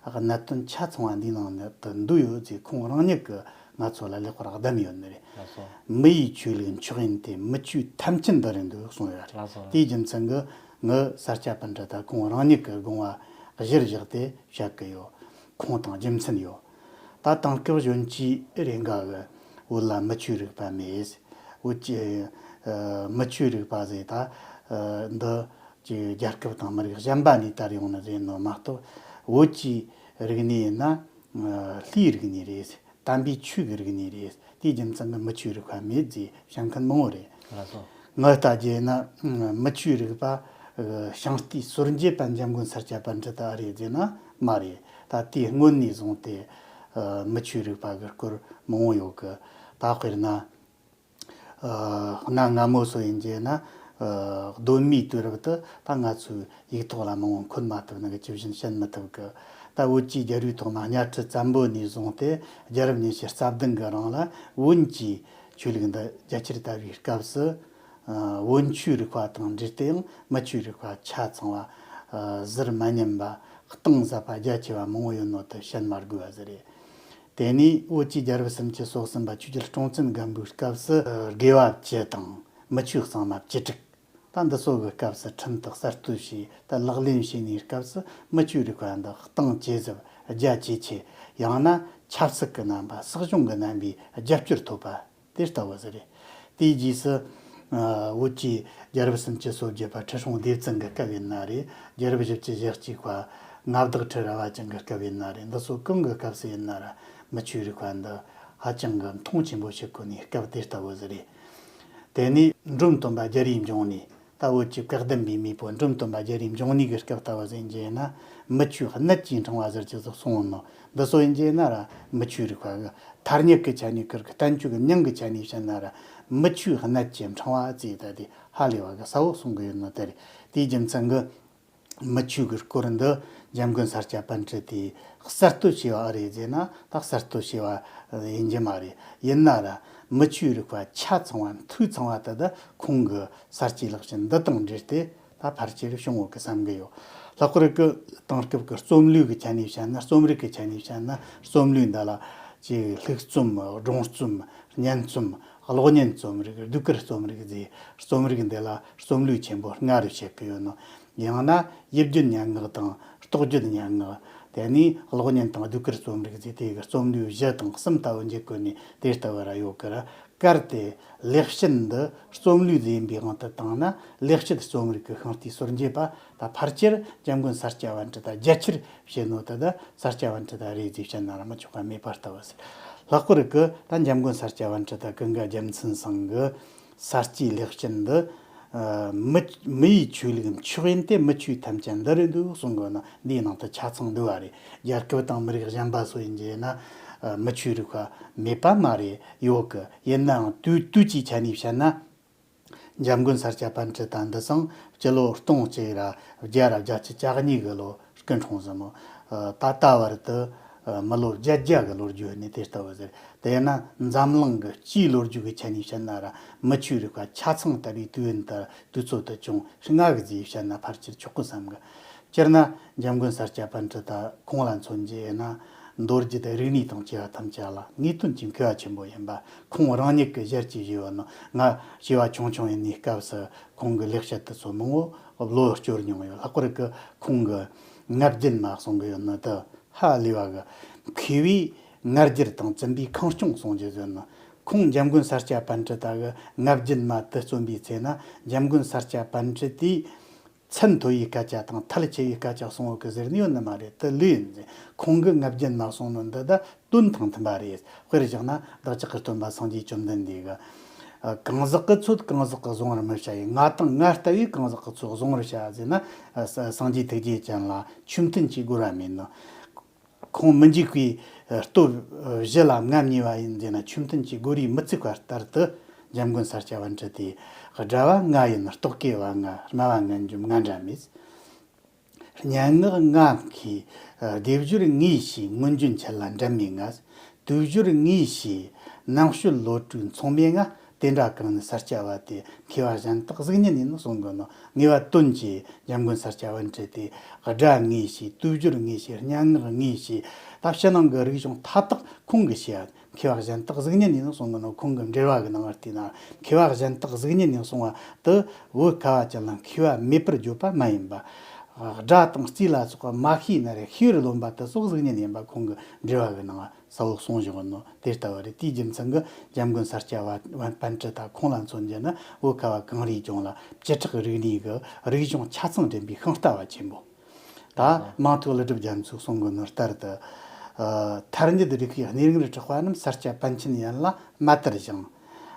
གནད་དོན་ཆ་ཚང་བ་འདིའི་ནང་དུ་འདུས་ཡོད་ཅེས་ཁོང་རང་ཉིད་ཀྱིས་ང་ཚོ་ལ་ལེགས་པར་གདམས་ཡོད་ནི་རེད། ལགས་སོ། མི་ཡི་ཆོས་ལུགས་མཆོག་ཡིན་ཏེ། མི་ཆོས་ཐམས་ཅད་འདི་རུ་འདུས་གསུངས་ཡོད་རེད། ལགས་སོ། དེའི་རྒྱུ་མཚན་གྱིས་ངའི་ས་སྐྱ་པཎྜི་ཏ་ཁོང་རང་ཉིད་ཀྱི་དགོངས་པ་གཞིར་བཞག་སྟེ་བཤད་ཀྱི་ཡོད། ཁུངས་དང་རྒྱུ་མཚན་ཡོད། ད་དེང་སྐབས་གཞོན་སྐྱེས་རེ་འགའ་གིས་བོད་ལ་མི་ཆོས་རིག་པ་མེད། བོད་ཀྱི་ཨ་མི་ཆོས་རིག་པ་ཟེར་ད་ཨ་འདི་ཀྱི་རྒྱལ་ཁབ་དང་མི་རིགས་གཞན་པ་ནས་དར་ཡོང་ནི་ཟེར་ནོ་མ་གཏོགས། བོད་ཀྱི་རིག་གནས་ཡིན་ན་ཨ་ལྷའི་རིག་གནས་རེད། དམ་པའི་ཆོས་ཀྱི་རིག་གནས་རེད། དེའི་རྒྱུ་མཚན་གྱིས་མི་ཆོས་རིག་པ་མེད་ཅེས་བཤད་མཁན་མང་བོ་རེད། ལགས་སོ། ངའི་ལྟ་རྒྱུ་ཡིན་ན་མི་ཆོས་རིག་པ་ ཤིང་རྟའི་སོར་འབྱེད་པ་འཇམ་མགོན་ས་སྐྱ་པཎྜི་ཏ་རེད་ཟེར་ན་མ་རེད། ད་དེའི་སྔོན་ནས་བཟུང་སྟེ་མི་ཆོས་རིག་པ་གི་སྐོར་མང་བོ་ཡོད་གི། ད་དཔེར་ན། གནའ་སྔ་མོ་སུ་ཡིན་རྒྱུ་ན། གདོད་མའི་དུས་རབས་དུ་ད་ང་ཚོའི་ཡིག་ཐོག་ལ་མང་བོ་འཁོད་མ་ཐུབ་ནི་གི་ཇི་བཞིན་བཤད་མི་ཐུབ་གི། ད་བོད་ཀྱི་རྒྱལ་རབས་ཐོག་མ་གཉའ་ཁྲི་བཙན་པོ་ནས་བཟུང་སྟེ་རྒྱལ་རབས་ཉི་ཤུ་རྩ་བདུན་གི་རིང་ལ་བོན་གྱི་ཆོས་ལུགས་འདི་རྒྱ་ཆེར་དར་བའི་སྐབས་སུ། བོན་ཆོས་རིག་པ་དང་འབྲེལ་ཏེ་ཡང་མི་ཆོས་རིག་པ་ཆ་ཚང་བ། ཟུར་མ་ཉམས་པ། གཏིང་ཟབ་པ་རྒྱ་ཆེ་བ་མང་བོ་ཡོད་ནོ་དེ་བཤད་མ་དགོས་པ་ཟིག་རེད། དེ་ནས་བོད་ཀྱི་རྒྱལ་རབས་སུམ་ཅུ་སོ་གསུམ་པ་ཆོས་རྒྱལ་སྲོང་བཙན་སྒམ་པོའི་སྐབས་སུ་དགེ་བ་བཅུ་དང་མི་ཆོས་གཙང་མ་བཅུ་དྲུག་ད་འདི་ཚོ་གི་སྐབས་སུ་ཁྲིམས་དེ་གསར་གཏོད་བྱས། ད་ལག་ལེན་བྱས་ནས་སྐབས་སུ་མི་ཆོས་རིག་པ་འདི་གཏིང་ཇེ་ཟབ་རྒྱ་ཇེ་ཆེ། ཡང་ན་ཆབ་སྲིད་ཀྱི་རྣམ་པ། སྲིད་གཞུང་གི་རྣམ་པའི་རྒྱབ་སྐྱོར་ཐོབ་པ་དེ་ལྟ་བུ་ཟིག་རེད། དེའི་རྗེས་སུ། ཨ། བོད་ཀྱི་རྒྱལ་རབས་སུམ་ཅུ་སོ་བརྒྱད་པ་ཁྲི་སྲོང་ལྡེ་བཙན་གྱི་སྐབས་ཡིན་ན་རེད། རྒྱལ་རབས་བཞི་བཅུ་ཞེ་གཅིག་པ་མངའ་བདག་ཁྲི་རལ་པ་ཅན་གྱི་སྐབས་ཡིན་ན་རེད། འདི་ཚོ་གང་གི་སྐབས་སུ་ཡིན་ན་ར་མི་ཆོས་རིག་པ་འདི་ཧ་ཅང་གི་མཐོང་ཆེན་པོ་བྱེད་དགོས་ནས་སྐབས་དེ་ལྟ་བུ་ཟིག་རེད། དེ་ནས་འབྲོམ་སྟོན་པ་རྒྱལ་རའི་འབྱུང་གནས། ད་བོད་ཀྱི་བཀའ་གདམས་པའི་མེས་པོ་འབྲོམ་སྟོན་པ་རྒྱལ་རའི་འབྱུང་གནས་ཀྱི་སྐབས་ལྟ་བུ་ཟིག་ཡིན་རྒྱུ་ཡིན་ན། མི་ཆོས་གནད་ཀྱིས་འཕྲེང་བ་ཟེར་རྒྱུ་ཟིག་གསུངས་ནོ། འདི་ཚོ་ཡིན་རྒྱུ་ཡིན་ན་ར་མི་ཆོས་རིག་པ་གི་ཐ་སྙད་ཀྱི་ཆ་ནས་ཀིར་གི་བསྟན་བཅོས་ཀྱི་མྱིང་གི་ཆ་ནས་བཤད་ན་ར་མི་ཆོས་གནད་ཀྱིས་འཕྲེང་བ་ཟེར་ད་དེ་ཧ་ལས་པ་གི་གསལ་བོ་གསུང་གི་ཡོད་ནོ་དེ་རེད། དེའི་རྒྱུ་མཚན་གི་མི་ཆོས་ཀྱི་སྐོར་འདི་འཇམ་མགོན་ས་སྐྱ་པཎྜི་ཏས་གསར་གཏོད་བྱས་པ་རེད་ཟེར་ན་ད་གསར་གཏོད་བྱས་པ་ཡིན་རྒྱུ་མ་རེད། ཡིན་ན་ར་མི་ཆོས་རིག་པ་ཆ་ཚང་བ་འཐུས་ཚང་བ་དེ་ད་ཁོང་གི་གསར་བརྗེའི་ལེགས་བཅོས་འདི་དང་འབྲེལ་ཏེ་ད་ཕལ་ཆེར་བྱུང་ཡོད་གི་བསམ་གི་ཡོད། ལྷག་པར་གི་དེང་སྐབས་ཀྱི་རྩོམ་ལུས་ཀྱི་ཆ་ནས་བཤད་ན། རྩོམ་རིག་གི་ཆ་ནས་བཤད་ན། རྩོམ་ལུས་འདི་ལ་ཅིག་ལྷུག་རྩོམ། སྒྲུང་རྩོམ། སྙན་རྩོམ། གློག་བརྙན་རྩོམ་རིག། ཟློས་གར་རྩོམ་རིག་ཟེར། རྩོམ་རིག་འདི་ལ་རྩོམ་ལུས་ཆེན་པོ་ལྔ་རུ་ཕྱེ་གི་ཡོད་ནོ། ཡང་ན་ཡིག་བརྗོད་སྙན་ངག་དང་རྟོགས་བརྗོད་སྙན་ངག་དེ་ནས་གློག་བརྙན་དང་ཟློས་གར་རྩོམ་རིག་ཟེར། དེ་གི་རྩོམ་ལུས་བཞི་དང་གསུམ་ལྟ་བུ་འགྱེད་དགོས་ནས་དེ་ལྟ་བུ་ར་ཡོད་གི་ར། གལ་ཏེ་ལེགས་བཤད་འདི་རྩོམ་ལུས་ཟིག་ཡིན་པའི་དབང་དུ་བཏང་ན། ལེགས་བཤད་རྩོམ་རིག་གི་ཤིང་རྟའི་སྲོལ་འབྱེད་པ་ད་ཕལ་ཆེར་འཇམ་མགོན་ས་སྐྱ་པཎྜི་ཏ་རྒྱ་ཆེར་བྱེད་ནོ་དེ་ད་ས་སྐྱ་པཎྜི་ཏ་རེད་ཟེར་བཤད་ན་ར་མི་ཆོག་པ་མེད་པ་ལྟ་བུ་ཟེར། ལྷག་པར་གི་ད་འཇམ་མགོན་ས་སྐྱ་པཎྜི་ཏ་ཀུན་དགའ་རྒྱལ་མཚན་ཚང་གི་ས་སྐྱའི་ལེགས་བཤད་འདི། ཨ། མི་མི་ཡི་ཆོས་ལུགས་མཆོག་ཡིན་ཏེ། མི་ཆོས་ཐམས་ཅད་འདི་རུ་འདུ་གསུང་གི་ན་འདིའི་ནང་དུ་ཆ་ཚང་འདུ་བ་རེད། རྒྱལ་ཁབ་དང་མི་རིགས་གཞན་པ་སུ་ཡིན་རྒྱུ་ཡིན་ན། ཨ། མི་ཆོས་རིག་པ་མེད་པ་མ་རེད། ཡོད་གི། ཡིན་ནའང་དུས་དུས་ཀྱི་ཆ་ནས་བཤད་ན། འཇམ་མགོན་ས་སྐྱ་པཎྜི་ཏ་འདི་སང་སྤྱི་ལོ་སྟོང་གཅིག་ར་བརྒྱ་ར་བརྒྱད་ཅུ་གྱ་གཉིས་གི་ལོ་སྐུ་འཁྲུངས་ཟིན་ནོ། ད་ལྟ་བར་དུ་མི་ལོ་བརྒྱད་བརྒྱ་གི་ལོ་རྒྱུས་ནས་དེ་ལྟ་བུ་ཟེར། དེས་ན་འཛམ་གླིང་གི་སྤྱིའི་ལོ་རྒྱུས་ཀྱི་ཆ་ནས་བཤད་ན་ར་མི་ཆོས་རིག་པ་ཆ་ཚང་དར་བའི་དུས་ཡུན་དེ་དུས་ཚོད་དེ་ཅུང་སྔ་གི་ཟེར་བཤད་ན་ཕལ་ཆེར་ཆོག་གི་བསམ་གི། སྤྱིར་ན་འཇམ་མགོན་ས་སྐྱ་པཎྜི་ཏ་ཁོང་ལ་མཚོན་རྒྱུ་ཡིན་ན། མདོ་སྒྱུ་རིག་གནས་དང་བཅས་པ་ཐམས་ཅད་ལ་ངེས་དོན་གྱི་མཁས་པ་ཆེན་པོ་ཡིན་པ། ཁོང་རང་ཉིད་ཀྱིས་ཞལ་གྱིས་བཞེས་པ་ནི། ང་བྱིས་པ་ཆུང་ཆུང་ཡིན་ནའི་སྐབས་སུ་ཁོང་གི་ལེགས་བཤད་དེ་ཚོ་མང་བོ་བློར་སྐྱོར་མྱོང་ཡོད། ལྷག་པར་གི་ཁོང་གི་ངག་རྒྱུན་མ་གསུང་གི་ཡོད་ནི་དེ་ཧ་ལས་པ་གི། མཁས་པའི་ང་རྒྱལ་དང་བཙུན་པའི་ཁེངས་སྐྱུང་གསུང་རྒྱུ་ཟེར་ནི། ཁོང་འཇམ་མགོན་ས་སྐྱ་པཎྜི་ཏ་གི་ངག་རྒྱུན་མ་དེ་རྩོམ་པའི་ཚེ་ན། འཇམ་མགོན་ས་སྐྱ་པཎྜི་ཏས། མཚན་མཐོ་བའི་སྐད་ཆ་དང་ཐལ་ཆེ་བའི་སྐད་ཆ་གསུང་ཡོད་གི་ཟེར་ནི་ཡོད་ནི་མ་རེད། དེ་ལོས་ཡིན་ཟེར། ཁོང་གི་ངག་རྒྱུན་མ་གསུང་ནོ་འདི་ད་དོན་དང་མཐུན་པ་རེད། དཔེར་བཞག་ན་བདག་ཅག་གི་སྟོན་པ་སངས་རྒྱས་བཅོམ་ལྡན་འདས་ཀྱིས། ཨ། གང་ཟག་གི་ཚོད་གང་ཟག་གིས་བཟུང་བར་མི་བྱ་ཡི། ང་དང་ང་ལྟ་བུས་གང་ཟག་གི་ཚོད་བཟུང་བར་བྱ་ཟེར་ན། ཨ། ས་སངས་རྒྱས་ཐུགས་རྗེ་ཅན་ལ་ཆོས་མཐུན་གྱི་རྒོལ་བ་མེད་ནོ། ཁོང་མི་འཇིགས་པའི་སྟོབས་བཞི་ལ་ངམ་ཉེས་པ་ཡིན་ཟེར་ན། ཆོས་མཐུན་གྱི་རྒོལ་རིས་མི་བཙུགས་པ་ལྟར་དུ། འཇམ་མགོན་ས་སྐྱ་པཎྜི་ཏས། དགྲ་བོ་ང་ཡིན་རྟོག་གེ་བ་ང་། སྨྲ་བ་ངན་འཇོམས་ང་འདྲ་མེད། སྙན་ངག་ང་མཁས་སྡེབ་སྦྱོར་ངས་ཤེས། ངོས་འཛིན་ཆེ་ལ་འགྲན་མེད་ང་། དུག་སྦྱོར་ངས་ཤེས་རྣམ་དཔྱོད་བློ་གྲོས་མཚུངས་མེད་ང་། དེ་འདྲ་གང་ནི་ས་སྐྱ་བ་དེ། མཁས་པ་གཞན་དག་གཟུགས་བརྙན་ཡིན་ནོ་གསུང་གི་ནོ། ངེས་པ་དོན་གྱིས་འཇམ་མགོན་ས་སྐྱ་པཎྜི་ཏས། སྒྲ་ངས་ཤེས། དུག་སྦྱོར་ངས་ཤེས། སྙན་ངག་ངས་ཤེས། ད་ཕྱི་ནང་གི་རིག་གཞུང་མཐའ་དག་ཁོང་གིས་ཤེས་ཡ། མཁས་པ་གཞན་དག་གཟུགས་བརྙན་ཡིན་ནོ་གསུང་གི་ནོ། ཁོང་གི་འགྲེལ་བ་གི་ནང་བལྟས་ན། མཁས་པ་གཞན་དག་གཟུགས་བརྙན་ཡིན་གསུང་བ་དེ་བོད་ཁ་བ་ཅན་ལ་མཁས་པ་མེད་པར་བརྗོད་པ་མ་ཡིན་པ། སྒྲ་དང་རྩིས་ལ་སོགས་པ་མ་ཤེས་ན་རེ་ཤེས་པར་རློམ་པ་དེ་སོགས་གཟུགས་བརྙན་ཡིན་པ་ཁོང་གི་འགྲེལ་བ་གི་ནང་གསལ་བོ་གསུངས་བཞག་ནོ་དེ་ལྟ་བུ་རེད། དེའི་རྒྱུ་མཚན་གྱིས་འཇམ་མགོན་ས་སྐྱ་པཎྜི་ཏ་ཁོང་ལ་མཚོན་རྒྱུ་ན། བོད་ཁ་བ་གངས་རིའི་ལྗོངས་ལ་བཅུ་ཕྲག་རིག་གནས་ཀྱི་རིག་གཞུང་ཆ་ཚང་འདྲེན་པའི་ཤིང་རྟ་བ་ཆེན་པོ། ད་མང་ཐོས་ཀླུ་སྒྲུབ་རྒྱ་མཚོས་གསུང་གི་ནོ་ལྟར་དུ། ཨ། ཐ་སྙད་རིག་པའི་གནས་རིང་རུ་གྲགས་པ་རྣམས། ས་སྐྱ་པཎ་ཆེན་ཡན་ལ་མ་དར་ཞིང་།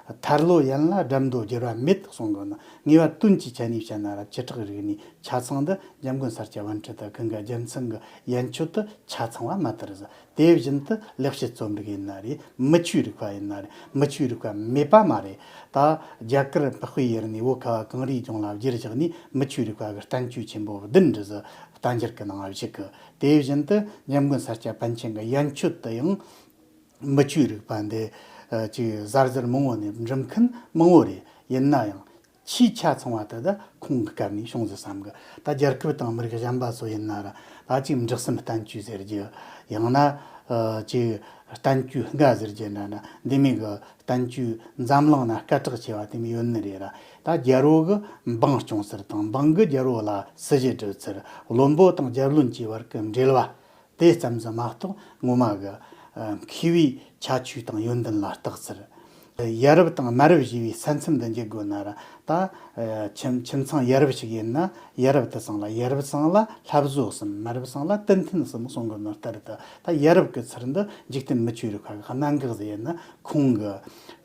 ཐར་ལོ་ཡན་ལ་འགྲམ་རྡོ་བསྒྱུར་བ་མེད་གསུང་གི་ནི། ངེས་པ་དོན་གྱི་ཆ་ནས་བཤད་ན་ར་བཅུ་ཕྲག་རིག་གནས་ཆ་ཚང་འདི་འཇམ་མགོན་ས་སྐྱ་པཎྜི་ཏ་ཀུན་དགའ་རྒྱལ་མཚན་གྱི་ཡན་ཆོད་དུ་ཆ་ཚང་བ་མ་དར་ཟིག། དེ་བཞིན་དུ་ལེགས་བཤད་རྩོམ་རིག་ཡིན་ན་རེད། མི་ཆོས་རིག་པ་ཡིན་ན་རེད། མི་ཆོས་རིག་པ་མེད་པ་མ་རེད། ད་རྒྱ་གར་འཕགས་པའི་ཡུལ་ནས་བོད་ཁ་བ་གངས་རིའི་ལྗོངས་ལ་བསྒྱུར་བཞག་ནས་མི་ཆོས་རིག་པ་གི་བསྟན་བཅོས་ཆེན་པོ་བདུན་འདྲ་ཟིག་བསྟན་འགྱུར་གྱི་ནང་བཞུགས་གི། དེ་བཞིན་དུ་འཇམ་མགོན་ས་སྐྱ་པཎ་ཆེན་གྱི་ཡན་ཆོད་དུ་ཡང་མི་ཆོས་རིག་པ་འདི་ཅིག་གཟར་གཟར་མང་བོ་ནས་འགྲིམ་མཁན་མང་བོ་རེད། ཡིན་ན་ཡང་། ཆེས་ཆ་ཚང་བ་དེ་ད་ཁོང་གི་སྐབས་ནས་བྱུང་ཟིག་བསམ་གི། ད་རྒྱལ་ཁབ་དང་མི་རིགས་གཞན་པ་ཚོ་ཡིན་ན་ར། ད་ཅིག་འབྲི་གསུམ་བསྟན་བཅོས་ཟེར་རྒྱུ། ཡང་ན་ཨ་ཅིག་བསྟན་བཅོས་འགའ་ཟེར་རྒྱུ་འདྲ་འདྲ། འདི་མོ་གི་བསྟན་བཅོས་འཛམ་གླིང་ན་སྐད་གྲགས་ཆེ་བ་དེ་མོ་ཡོད་ནི་རེད་ར། ད་རྒྱལ་པོ་གི་འབངས་སྐྱོང་སར་དང་། འབངས་གིས་རྒྱལ་པོ་ལ་སྲི་ཞུ་སྒྲུབ་ཚུལ། བློན་པོ་དང་རྒྱལ་བློན་གྱི་བར་གྱི་འབྲེལ་བ། དེ་ཙམ་ཟིག་མ་གཏོགས་ངོ་མ་གི་ཨ་མཁས་པའི་ཁྱད་ཆོས་དང་ཡོན་ཏན་ལ་བརྟག་ཚུལ། ཡ་རབས་དང་མ་རབས་ཞེས་པའི་ས་མཚམས་འདི་འབྱེད་དགོས་ན་ར། ད་ཨ་ཁྱིམ་ཁྱིམ་ཚང་ཡ་རབས་ཤིག་ཡིན་ན། ཡ་རབས་དེ་ཚང་ལ། ཡ་རབས་ཚང་ལ་ལྷ་བཟོ་གསུམ། མ་རབས་ཚང་ལ་ཏན་ཏན་གསུམ་གསུང་གི་ནོ་ལྟར་དུ། ད་ཡ་རབས་ཀྱི་ཚུལ་འདི་འཇིག་རྟེན་མི་ཆོས་རིག་པ་གི་གནད་འགག་ཟིག་ཡིན་ན། ཁོང་གི་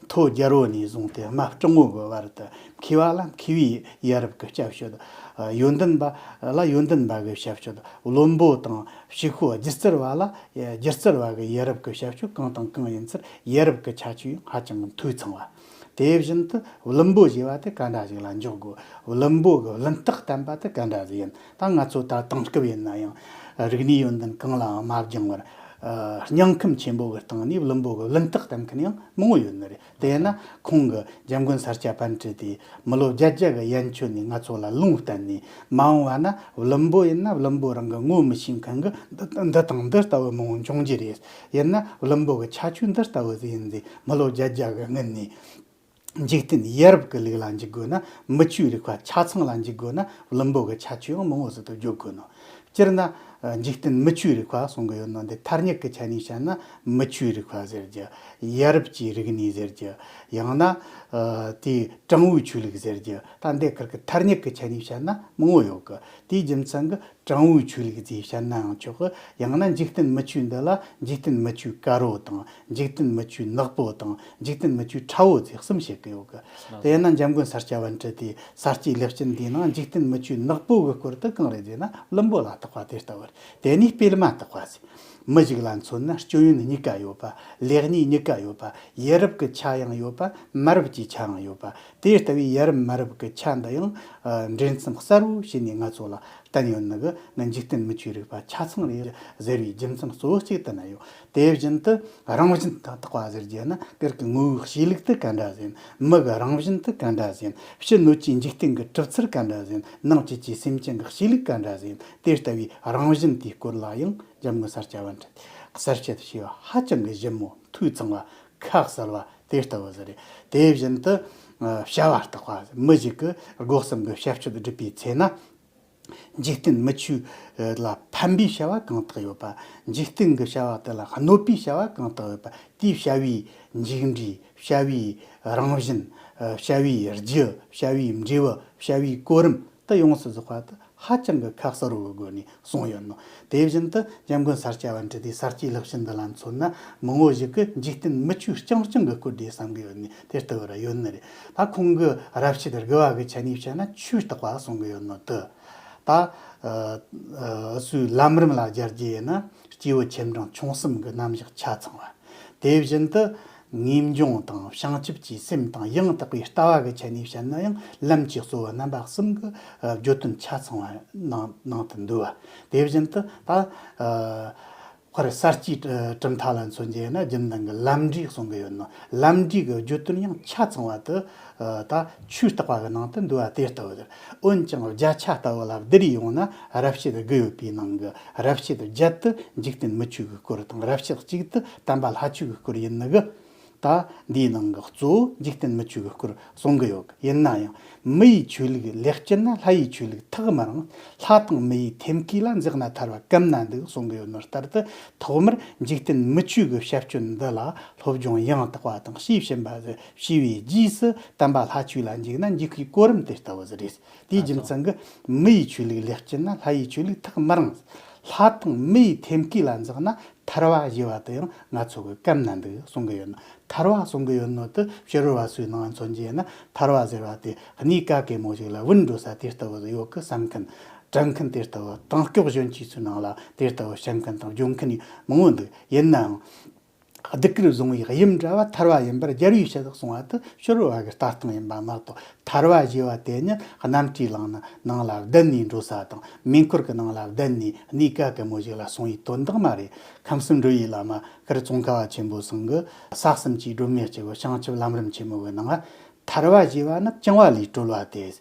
མཐོ་རྒྱལ་པོ་ནས་བཟུང་སྟེ་དམའ་སྤྲང་པོ་གི་བར་དུ། མཁས་པ་ལ་མཁས་པའི་ཡ་རབས་ཀྱི་སྐྱབས་བཅོལ། ཡོན་ཏན་པ་ལ་ཡོན་ཏན་པ་གི་སྐྱབས་བཅོལ། བློན་པོ་དང་ཕྱུག་པོ། སྒྱུ་རྩལ་བ་ལ་སྒྱུ་རྩལ་བ་གི་ཡ་རབས་ཀྱི་སྐྱབས་བཅོལ། གང་དང་གང་ཡིན་ཚུལ་ཡ་རབས་ཀྱི་ཁྱད་ཆོས་ཧ་ཅང་གི་འཐུས་ཚང་བ། དེ་བཞིན་དུ་བླུན་པོ་ཞེས་པ་དེ་ག་འདྲ་ཞིག་ལ་འཇོག་དགོས། བླུན་པོ་གི་བླུན་རྟགས་བསྟན་པ་དེ་ག་འདྲ་ཞིག་ཡིན། ད་ང་ཚོ་ད་དེང་སྐབས་ཡིན་ན་ཡང་རིག་གནས་ཡོན་ཏན་གང་ལའང་མ་སྦྱངས་པར། ཨ་སྙིང་ཁམས་ཆེན་པོ་གི་སྟེང་ནས་བླུན་པོ་གི་བླུན་རྟགས་བསྟན་མཁན་ཡང་མང་བོ་ཡོད་ནི་རེད། དེས་ན་ཁོང་གི་འཇམ་མགོན་ས་སྐྱ་པཎྜི་ཏས་མི་ལོ་བརྒྱད་བརྒྱ་གི་ཡན་ཆོད་ནས་ང་ཚོ་ལ་ལུང་བསྟན་ནས། མ་འོངས་པ་ན་བླུན་པོ་ཡིན་ན་བླུན་པོ་རང་གི་ངོ་མི་ཤེས་མཁན་གི་འདི་འདི་དང་འདི་ལྟ་བུ་མང་བོ་འབྱུང་རྒྱུ་རེད། ཡིན་ན་བླུན་པོ་གི་ཁྱད་ཆོས་འདི་ལྟ་བུ་ཟིག་ཡིན་ཟེར། མི་ལོ་བརྒྱད་བརྒྱ་གི་སྔོན་ནས། འཇིག་རྟེན་ཡ་རབས་ཀྱི་ལུགས་ལ་འཇུག་དགོས་ན། མི་ཆོས་རིག་པ་ཆ་ཚང་ལ་འཇུག་དགོས་ན། བླུན་པོ་གི་ཁྱད་ཆོས་ཡང་མང་བོ་ཟིག་ཏུ་བརྗོད་དགོས་ནོ། སྤྱིར་ན་ཨ་འཇིག་རྟེན་མི་ཆོས་རིག་པ་གསུང་གི་ཡོད་ནོ་འདི། ཐ་སྙད་ཀྱི་ཆ་ནས་བཤད་ན་མི་ཆོས་རིག་པ་ཟེར་རྒྱུ། ཡ་རབས་ཀྱི་རིག་གནས་ཟེར་རྒྱུ། ཡང་ན་ཨ་དེ་དྲང་བོའི་ཆོས་ལུགས་ཟེར་རྒྱུ། ད་འདི་ཁུར་གི་ཐ་སྙད་ཀྱི་ཆ་ནས་བཤད་ན་མང་བོ་ཡོད་གི། དེའི་རྒྱུ་མཚན་གྱིས་དྲང་བོའི་ཆོས་ལུགས་ཅེས་བཤད་ནའང་ཆོག་གི། ཡང་ན་འཇིག་རྟེན་མི་ཆོས་འདི་ལ་འཇིག་རྟེན་མི་ཆོས་དཀར་པོ་དང་། འཇིག་རྟེན་མི་ཆོས་ནག་པོ་དང་། འཇིག་རྟེན་མི་ཆོས་ཁྲ་བོ་ཅེས་གསུམ་བཤད་ཀྱི་ཡོད་གི། དེས་ན་འཇམ་མགོན་ས་སྐྱ་པཎྜི་ཏས་ས་སྐྱའི་ལེགས་བཤད་འདིའི་ནང་འཇིག་རྟེན་མི་ཆོས་ནག་པོ་གི་སྐོར་དེ་གང་རེད་ཟེར་ན། བླུན་པོ་ལ་བརྟག་པ་དེ་ལྟ་བུ་རེད། དེ་ནས་སྤེལ་མ་བརྟག་པ་ཟེར། མི་ཞིག་ལ་མཚོན་ན་སྐྱོན་ཡོན་གཉིས་ཀ་ཡོད་པ། ལེགས་ཉེས་གཉིས་ཀ་ཡོད་པ། ཡ་རབས་ཀྱི་ཆ་ཡང་ཡོད་པ། མ་རབས་ཀྱི་ཆ་ཡང་ཡོད་པ། དེ་ལྟ་བུའི་ཡ་རབས་མ་རབས་ཀྱི་ཆ་འདི་ཡང་ཨ་འདྲེན་མཚམས་གསལ་པོ་བྱས་ནས་ང་ཚོ་ལ་བསྟན་ཡོད་ནི་གི། ང་འཇིག་རྟེན་མི་ཆོས་རིག་པ་ཆ་ཚང་རེད་ཟེར་བའི་རྒྱུ་མཚན་གཙོ་བོ་གཅིག་དེ་ན་ཡོད། དེ་བཞིན་དུ་རང་བཞིན་དང་བརྟག་པ་ཟེར་རྒྱུ་ན། ཁུར་གི་ངོ་བོའི་གཤིས་ལུགས་དེ་ག་འདྲ་ཟིག་ཡིན། མི་གི་རང་བཞིན་དེ་ག་འདྲ་ཟིག་ཡིན། ཕྱི་སྣོད་ཀྱི་འཇིག་རྟེན་གྱི་གྲུབ་ཚུལ་ག་འདྲ་ཟིག་ཡིན། ནང་བཅུད་ཀྱི་སེམས་ཅན་གྱི་གཤིས་ལུགས་ག་འདྲ་ཟིག་ཡིན། དེ་ལྟ་བུའི་རང་བཞིན་དེའི་སྐོར་ལ་ཡང་འཇམ་མགོན་ས་སྐྱ་པཎྜི་ཏས་གསལ་བཤད་བྱས་པ་ཧ་ཅང་གི་ཞིབ་མོ། འཐུས་ཚང་བ། ཁ་གསལ་བ་དེ་ལྟ་བུ་ཟིག་རེད། དེ་བཞིན་དུ་ཨ་བྱ་བ་བརྟག་པ། མི་ཞིག་གིས་སྒོ་གསུམ་གྱི་བྱ་སྤྱོད་སྒྲུབ་པའི་ཚེ་ན། འཇིག་རྟེན་མི་ཆོས་ལ་ཕན་པའི་བྱ་བ་གང་དག་ཡོད་པ། འཇིག་རྟེན་གྱི་བྱ་བ་དེ་ལ་གནོད་པའི་བྱ་བ་གང་དག་ཡོད་པ། དེའི་བྱ་བའི་མཇུག་འབྲས། བྱ་བའི་རང་བཞིན། ཨ་བྱ་བའི་རྒྱུ། བྱ་བའི་འབྲས་བུ། བྱ་བའི་གོ་རིམ་དེ་ཡོངས་སུ་རྫོགས་པ་དེ་ཧ་ཅང་གི་ཁ་གསལ་བོ་གི་སྒོ་ནས་གསུངས་ཡོད་ནོ། དེ་བཞིན་དུ་འཇམ་མགོན་ས་སྐྱ་པཎྜི་ཏས་ས་སྐྱའི་ལེགས་བཤད་འདི་ལ་མཚོན་ན། མང་བོ་ཞིག་གིས་འཇིག་རྟེན་མི་ཆོས་རྐྱང་རྐྱང་གི་སྐོར་དེ་བསམ་གི་ཡོད་ནི་དེ་ལྟ་བུ་ར་ཡོད་ནི་རེད། ད་ཁོང་གི་རབ་བྱེད་དགུ་བ་གི་ཆ་ནས་བཤད་ན་ཆོས་བརྟག་པ་གསུང་གི་ཡོད་ནོ་དེ། ད་ཨ་ཨ་སོའི་ལམ་རིམ་ལ་སྦྱར་རྒྱུ་ཡིན་ན། སྐྱེས་བུ་ཆེ་འབྲིང་ཆུང་གསུམ་གྱི་རྣམ་གཞག་ཆ་ཚང་བ། དེ་བཞིན་དུ་ངེས་འབྱུང་དང་བྱང་ཆུབ་ཀྱི་སེམས་དང་ཡང་དག་པའི་ལྟ་བ་གི་ཆ་ནས་བཤད་ན་ཡང་། ལམ་གྱི་གཙོ་བོ་རྣམ་པ་གསུམ་གྱི་ཨ་བརྗོད་དོན་ཆ་ཚང་བ་ནང་ནང་དུ་འདུ་བ། དེ་བཞིན་དུ་ད་ཨ་དཔེར་ས་སྐྱའི་གྲུབ་མཐའ་ལ་མཚོན་རྒྱུ་ཡིན་ན། རྒྱུན་ལྡན་གྱི་ལམ་འབྲས་གསུང་གི་ཡོད་ནོ། ལམ་འབྲས་ཀྱི་བརྗོད་དོན་ཡང་ཆ་ཚང་བ་དེ་ཨ་ད་ཆོས་བརྟག་པ་གི་ནང་དུ་འདུ་བ་དེ་ལྟ་བུ་རེད། འོན་ཀྱང་བརྒྱ་ཆ་ལྟ་བུ་ལ་བསྡུར་ཡོང་ན། རབ་བྱེད་དགུ་ཡོད་པའི་ནང་གི་རབ་བྱེད་བརྒྱད་དེ་འཇིག་རྟེན་མི་ཆོས་ཀྱི་སྐོར་དང་། རབ་བྱེད་གཅིག་དེ་བསྟན་པ་ལྷ་ཆོས་ཀྱི་སྐོར་ཡིན་ནི་གི། ད་འདིའི་ནང་གི་གཙོ་བོ་འཇིག་རྟེན་མི་ཆོས་ཀྱི་སྐོར་གསུང་གི་ཡོད་གི། ཡིན་ན་ཡང་། མི་ཡི་ཆོས་ལུགས་ལེགས་བཅུ་ན། ལྷ་ཡི་ཆོས་ལུགས་ཐག་མི་རིང་། ལྷ་དང་མི་ཡི་ཐེམ་སྐས་ལ། འཛེགས་ན་ཐར་བ་གམ་ན་འདུག་གསུང་གི་ཡོད་ནོ་ལྟར་དུ། ཐོག་མར་འཇིག་རྟེན་མི་ཆོས་ཀྱི་བྱ་སྤྱོད་འདི་ལ་སློབ་སྦྱོང་ཡང་དག་པ་དང་། དཔྱིས་ཕྱིན་པ་ཟིག་བྱས་པའི་རྗེས་སུ་བསྟན་པ་ལྷ་ཆོས་ལ་འཇུག་ན། འཇུག་པའི་གོ་རིམ་དེ་ལྟ་བུ་ཟིག་རེད། དེའི་རྒྱུ་མཚན་གྱིས་མི་ཡི་ཆོས་ལུགས་ལེགས་བཅུ་ན། ལྷ་ཡི་ཆོས་ལུགས་ཐག་མི་རིང་། ལྷ་དང་མི་ཡི་ཐེམ་སྐས་ལ་འཛེགས་ན། ཐར་བ་ཞེས་པ་དེ་ཡང་ང་ཚོ་གི་གམ་ན་འདུག་གསུང་གི་ཡོད་ན། ཐར་བ་གསུང་གི་ཡོད་ནོ་དེ་ཕྱི་རོལ་བ་སུའི་ནང་མཚོན་རྒྱུ་ཡིན་ན། ཐར་བ་ཟེར་བ་དེ་གནས་ག་གེ་མོ་ཞིག་ལ་བུད་འགྲོ་ས་དེ་ལྟ་བུ་ཡོད་གི་བསམ་མཁན། དྲན་མཁན་དེ་ལྟ་བུ། དེང་སྐབས་གཞོན་སྐྱེས་ཚོའི་ནང་ལ་དེ་ལྟ་བུ་བཤད་མཁན་དང་བརྗོད་མཁན་ནི་མང་བོ་འདུག་ཡིན་ནའང་། གདུགས་དཀར་བཟུང་བའི་དབྱིབས་འདྲ་བ་ཐར་བ་ཡིན་པར་རྒྱལ་བའི་ཞལ་ཟེར་གསུང་བ་དེ་ཕྱི་རོལ་བ་གི་ལྟ་སྟངས་ཡིན་པ་མ་གཏོགས། ཐར་བ་ཞེས་པ་དེ་ནི་གནམ་གྲུའི་ནང་ན་ནང་ལ་བསྡད་ནས་འགྲོ་ས་དང་། མེ་འཁོར་གྱི་ནང་ལ་བསྡད་ནས་གནས་ག་གེ་མོ་ཞིག་ལ་སོང་བའི་དོན་དག་མ་རེད། ཁམས་གསུམ་འགྲོ་བའི་བླ་མ་ཤར་ཙོང་ཁ་པ་ཆེན་པོ་ཚང་གི་ས་གསུམ་གྱི་སྒྲོན་མེ་སྐྱེ་བོ་བྱང་ཆུབ་ལམ་རིམ་ཆེན་མོ་གི་ནང་། ཐར་བ་ཞེས་པ་ནི་བཅིང་བ་ལས་གྲོལ་བ་སྟེ།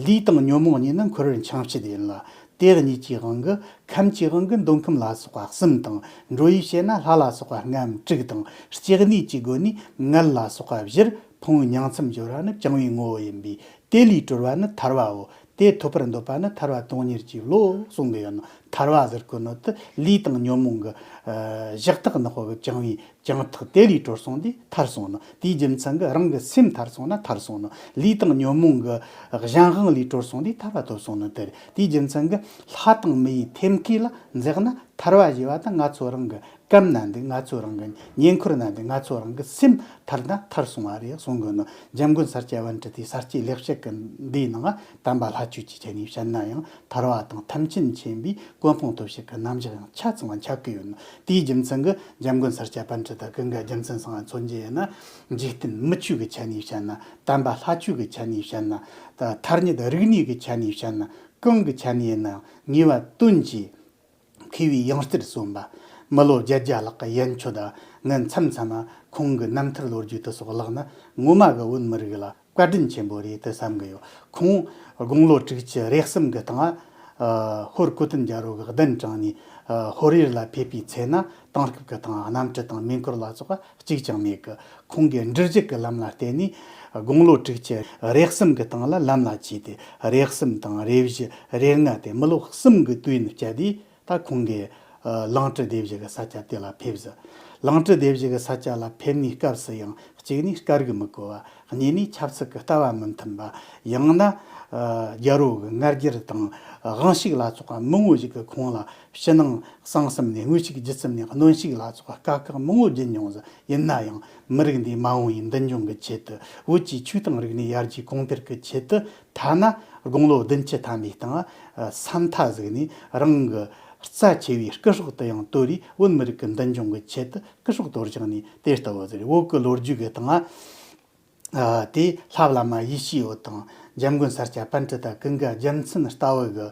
ལུས་དང་ཉོན་མོངས་གཉིས་ནི་འཁོར་བར་འཁྱམས་བྱེད་ཡིན་ལ། དེ་གཉིས་ཀྱི་དབང་གིས་ཁམས་ཀྱི་དབང་གིས་མདོ་ཁམས་ལ་སོགས་པ་གསུམ་དང་། འགྲོ་བའི་ཕྱིར་ན་ལྷ་ལ་སོགས་པ་ལྔའམ་དྲུག་དང་། སྐྱེ་གནས་ཀྱི་སྒོ་ནས་མངལ་ལ་སོགས་པ་བཞིར་ཕུང་པོའི་མྱང་མཚམས་སྦྱོར་བ་ནི་བཅིང་བའི་ངོ་བོ་ཡིན་པས། དེ་ལས་གྲོལ་བ་ནི་ཐར་བའོ། དེ་ཐོབ་པར་འདོད་པ་ནི་ཐར་པ་དོན་གཉེར་གྱི་བློ་གསུང་གི་ཡོད་ནོ། ཐར་བ་ཟེར་གོ་ནོ་དེ་ལུས་དང་ཉོན་མོངས་ཀྱི་ཨ་ཞག་ཐག་ནག་པོ་གི་བཅིང་བའི་བཅིང་ཐག་དེ་ལས་གྲོལ་སོང་དུས་ཐར་སོང་ནོ། དེའི་རྒྱུ་མཚན་གྱིས་རང་གི་སེམས་ཐར་སོང་ན་ཐར་སོང་ནོ། ལུས་དང་ཉོན་མོངས་ཀྱི་གཞན་དབང་ལས་གྲོལ་སོང་དུས་ཐར་པ་ཐོབ་སོང་ནོ་དེ་རེད། དེའི་རྒྱུ་མཚན་གྱིས་ལྷ་དང་མི་ཡི་ཐེམ་སྐས་ལ་འཛེགས་ན་ཐར་བ་ཞེས་པ་དེ་ང་ཚོ་རང་གི་གམ་ན་འདུག་ང་ཚོ་རང་གི་ཉེ་འཁོར་ན་འདུག་ང་ཚོ་རང་གི་སེམས་ཐར་ན་ཐར་སོང་བ་རེད་གསུང་གི་ནོ། འཇམ་མགོན་ས་སྐྱ་པཎྜི་ཏའི་ས་སྐྱའི་ལེགས་བཤད་ཀྱི་འདིའི་ནང་དམ་པ་ལྷ་ཆོས་ཀྱི་ཆ་ནས་བཤད་ན་ཡང་ཐར་བ་དང་ཐམས་ཅད་མཁྱེན་པའི་གོ་འཕང་ཐོབ་བྱེད་ཀྱི་རྣམ་གཞག་ཡང་ཆ་ཚང་བ་ཁྱབ་ཀྱི་ཡོད་ནོ། དེའི་རྒྱུ་མཚན་གྱིས་འཇམ་མགོན་ས་སྐྱ་པཎྜི་ཏ་ཀུན་དགའ་རྒྱལ་མཚན་ཚང་མཚོན་རྒྱུ་ཡིན་ན། འཇིག་རྟེན་མི་ཆོས་ཀྱི་ཆ་ནས་བཤད་ན། དམ་པ་ལྷ་ཆོས་ཀྱི་ཆ་ནས་བཤད་ན། ད་ཐ་སྙད་རིག་གནས་ཀྱི་ཆ་ནས་བཤད་ན། གང་གི་ཆ་ནས་ཡིན་ནའང་ངེས་པ་དོན་གྱིས་མཁས་པའི་ཡང་རྩེར་སོན་པ། མི་ལོ་བརྒྱད་བརྒྱ་ལྷག་གི་ཡན་ཆོད་ད་ངས་མཚམས་མཚམས་མ་ཁོང་གི་རྣམ་ཐར་ལོ་རྒྱུས་དེ་སོགས་བཀླགས་ན་ངོ་མ་གི་བོད་མི་རིགས་ལ་བཀའ་དྲིན་ཆེན་པོ་རེད་དུ་བསམ་གི་ཡོད། ཁོང་དགུང་ལོ་དྲུག་ཅུ་རེ་གསུམ་གི་སྟེང་ཨ་ཧོར་གོ་དན་རྒྱལ་པོ་གི་གདན་དྲངས་ནས་ཨ་ཧོར་ཡུལ་ལ་ཕེབས་པའི་ཚེ་ན་དེང་སྐབས་ཀྱི་སྟེང་གནམ་གྲུ་དང་མེ་འཁོར་ལ་སོགས་པ་གཅིག་ཀྱང་མེད་གི། ཁོང་གིས་འབྲུ་བཞི་གི་ལམ་ལ་བརྟེན་ནས་དགུང་ལོ་དྲུག་ཅུ་རེ་གསུམ་གི་སྟེང་ལ་ལམ་ལ་ཆས་ཏེ། རེ་གསུམ་དང་རེ་བཞི་རེ་ལྔ་སྟེ་མི་ལོ་གསུམ་གི་དུས་ཡུན་བསྐྱལ་ཏེ། ད་ཁོང་གིས་ཨ་གླང་ཁྲི་སྡེ་བཞི་གི་ས་ཆ་དེ་ལ་ཕེབས་ཟིན། གླང་ཁྲི་སྡེ་བཞི་གི་ས་ཆ་ལ་ཕེབས་ནས་སྐབས་སུ་ཡང་གཅིག་ནས་སྐད་རིགས་མི་གོ་བ། གཉིས་ནས་ཆབ་སྲིད་ཀྱི་ལྟ་བ་མི་མཐུན་པ། ཡང་ན་ཨ་རྒྱལ་པོ་གི་ང་རྒྱལ་དང་དབང་ཤུགས་ལ་སོགས་པ་མང་བོ་ཞིག་གིས་ཁོང་ལ་ཕྱི་ནང་གསང་གསུམ་ནས་དངོས་ཤུགས་བརྒྱུད་གསུམ་ནས་གནོན་ཤུགས་ལ་སོགས་པ་དཀའ་ཁག་མང་བོ་བརྒྱུད་མྱོང་ཟིན། ཡིན་ན་ཡང་མི་རིགས་འདིའི་མ་འོངས་པའི་མདུན་ལྗོངས་ཀྱི་ཆེད་དུ། བོད་ཀྱི་ཆོས་དང་རིག་གནས་ཡར་རྒྱས་གོང་འཕེལ་གྱི་ཆེད་དུ། ཐ་ན་དགུང་ལོ་བདུན་ཅུ་ཐམ་པའི་སྟེང་ཨ་ས་མཐའ་གཟིགས་ནས་རང་གི་རྩ་ཆེ་བའི་སྐུ་སྲོག་དུ་ཡང་དོར་རེ། བོད་མི་རིགས་ཀྱི་མདུན་ལྗོངས་ཀྱི་ཆེད་དུ་སྐུ་སྲོག་དོར་བཞག་ནས་དེ་ལྟ་བུ་ཟེར། བོད་ཀྱི་ལོ་རྒྱུས་ཀྱི་སྟེང་ཨ་དེ་ལྷ་བླ་མ་ཡེ་ཤེས་འོད་དང་འཇམ་མགོན་ས་སྐྱ་པཎྜི་ཏ་ཀུན་དགའ་རྒྱལ་མཚན་ལྟ་བུ་གི་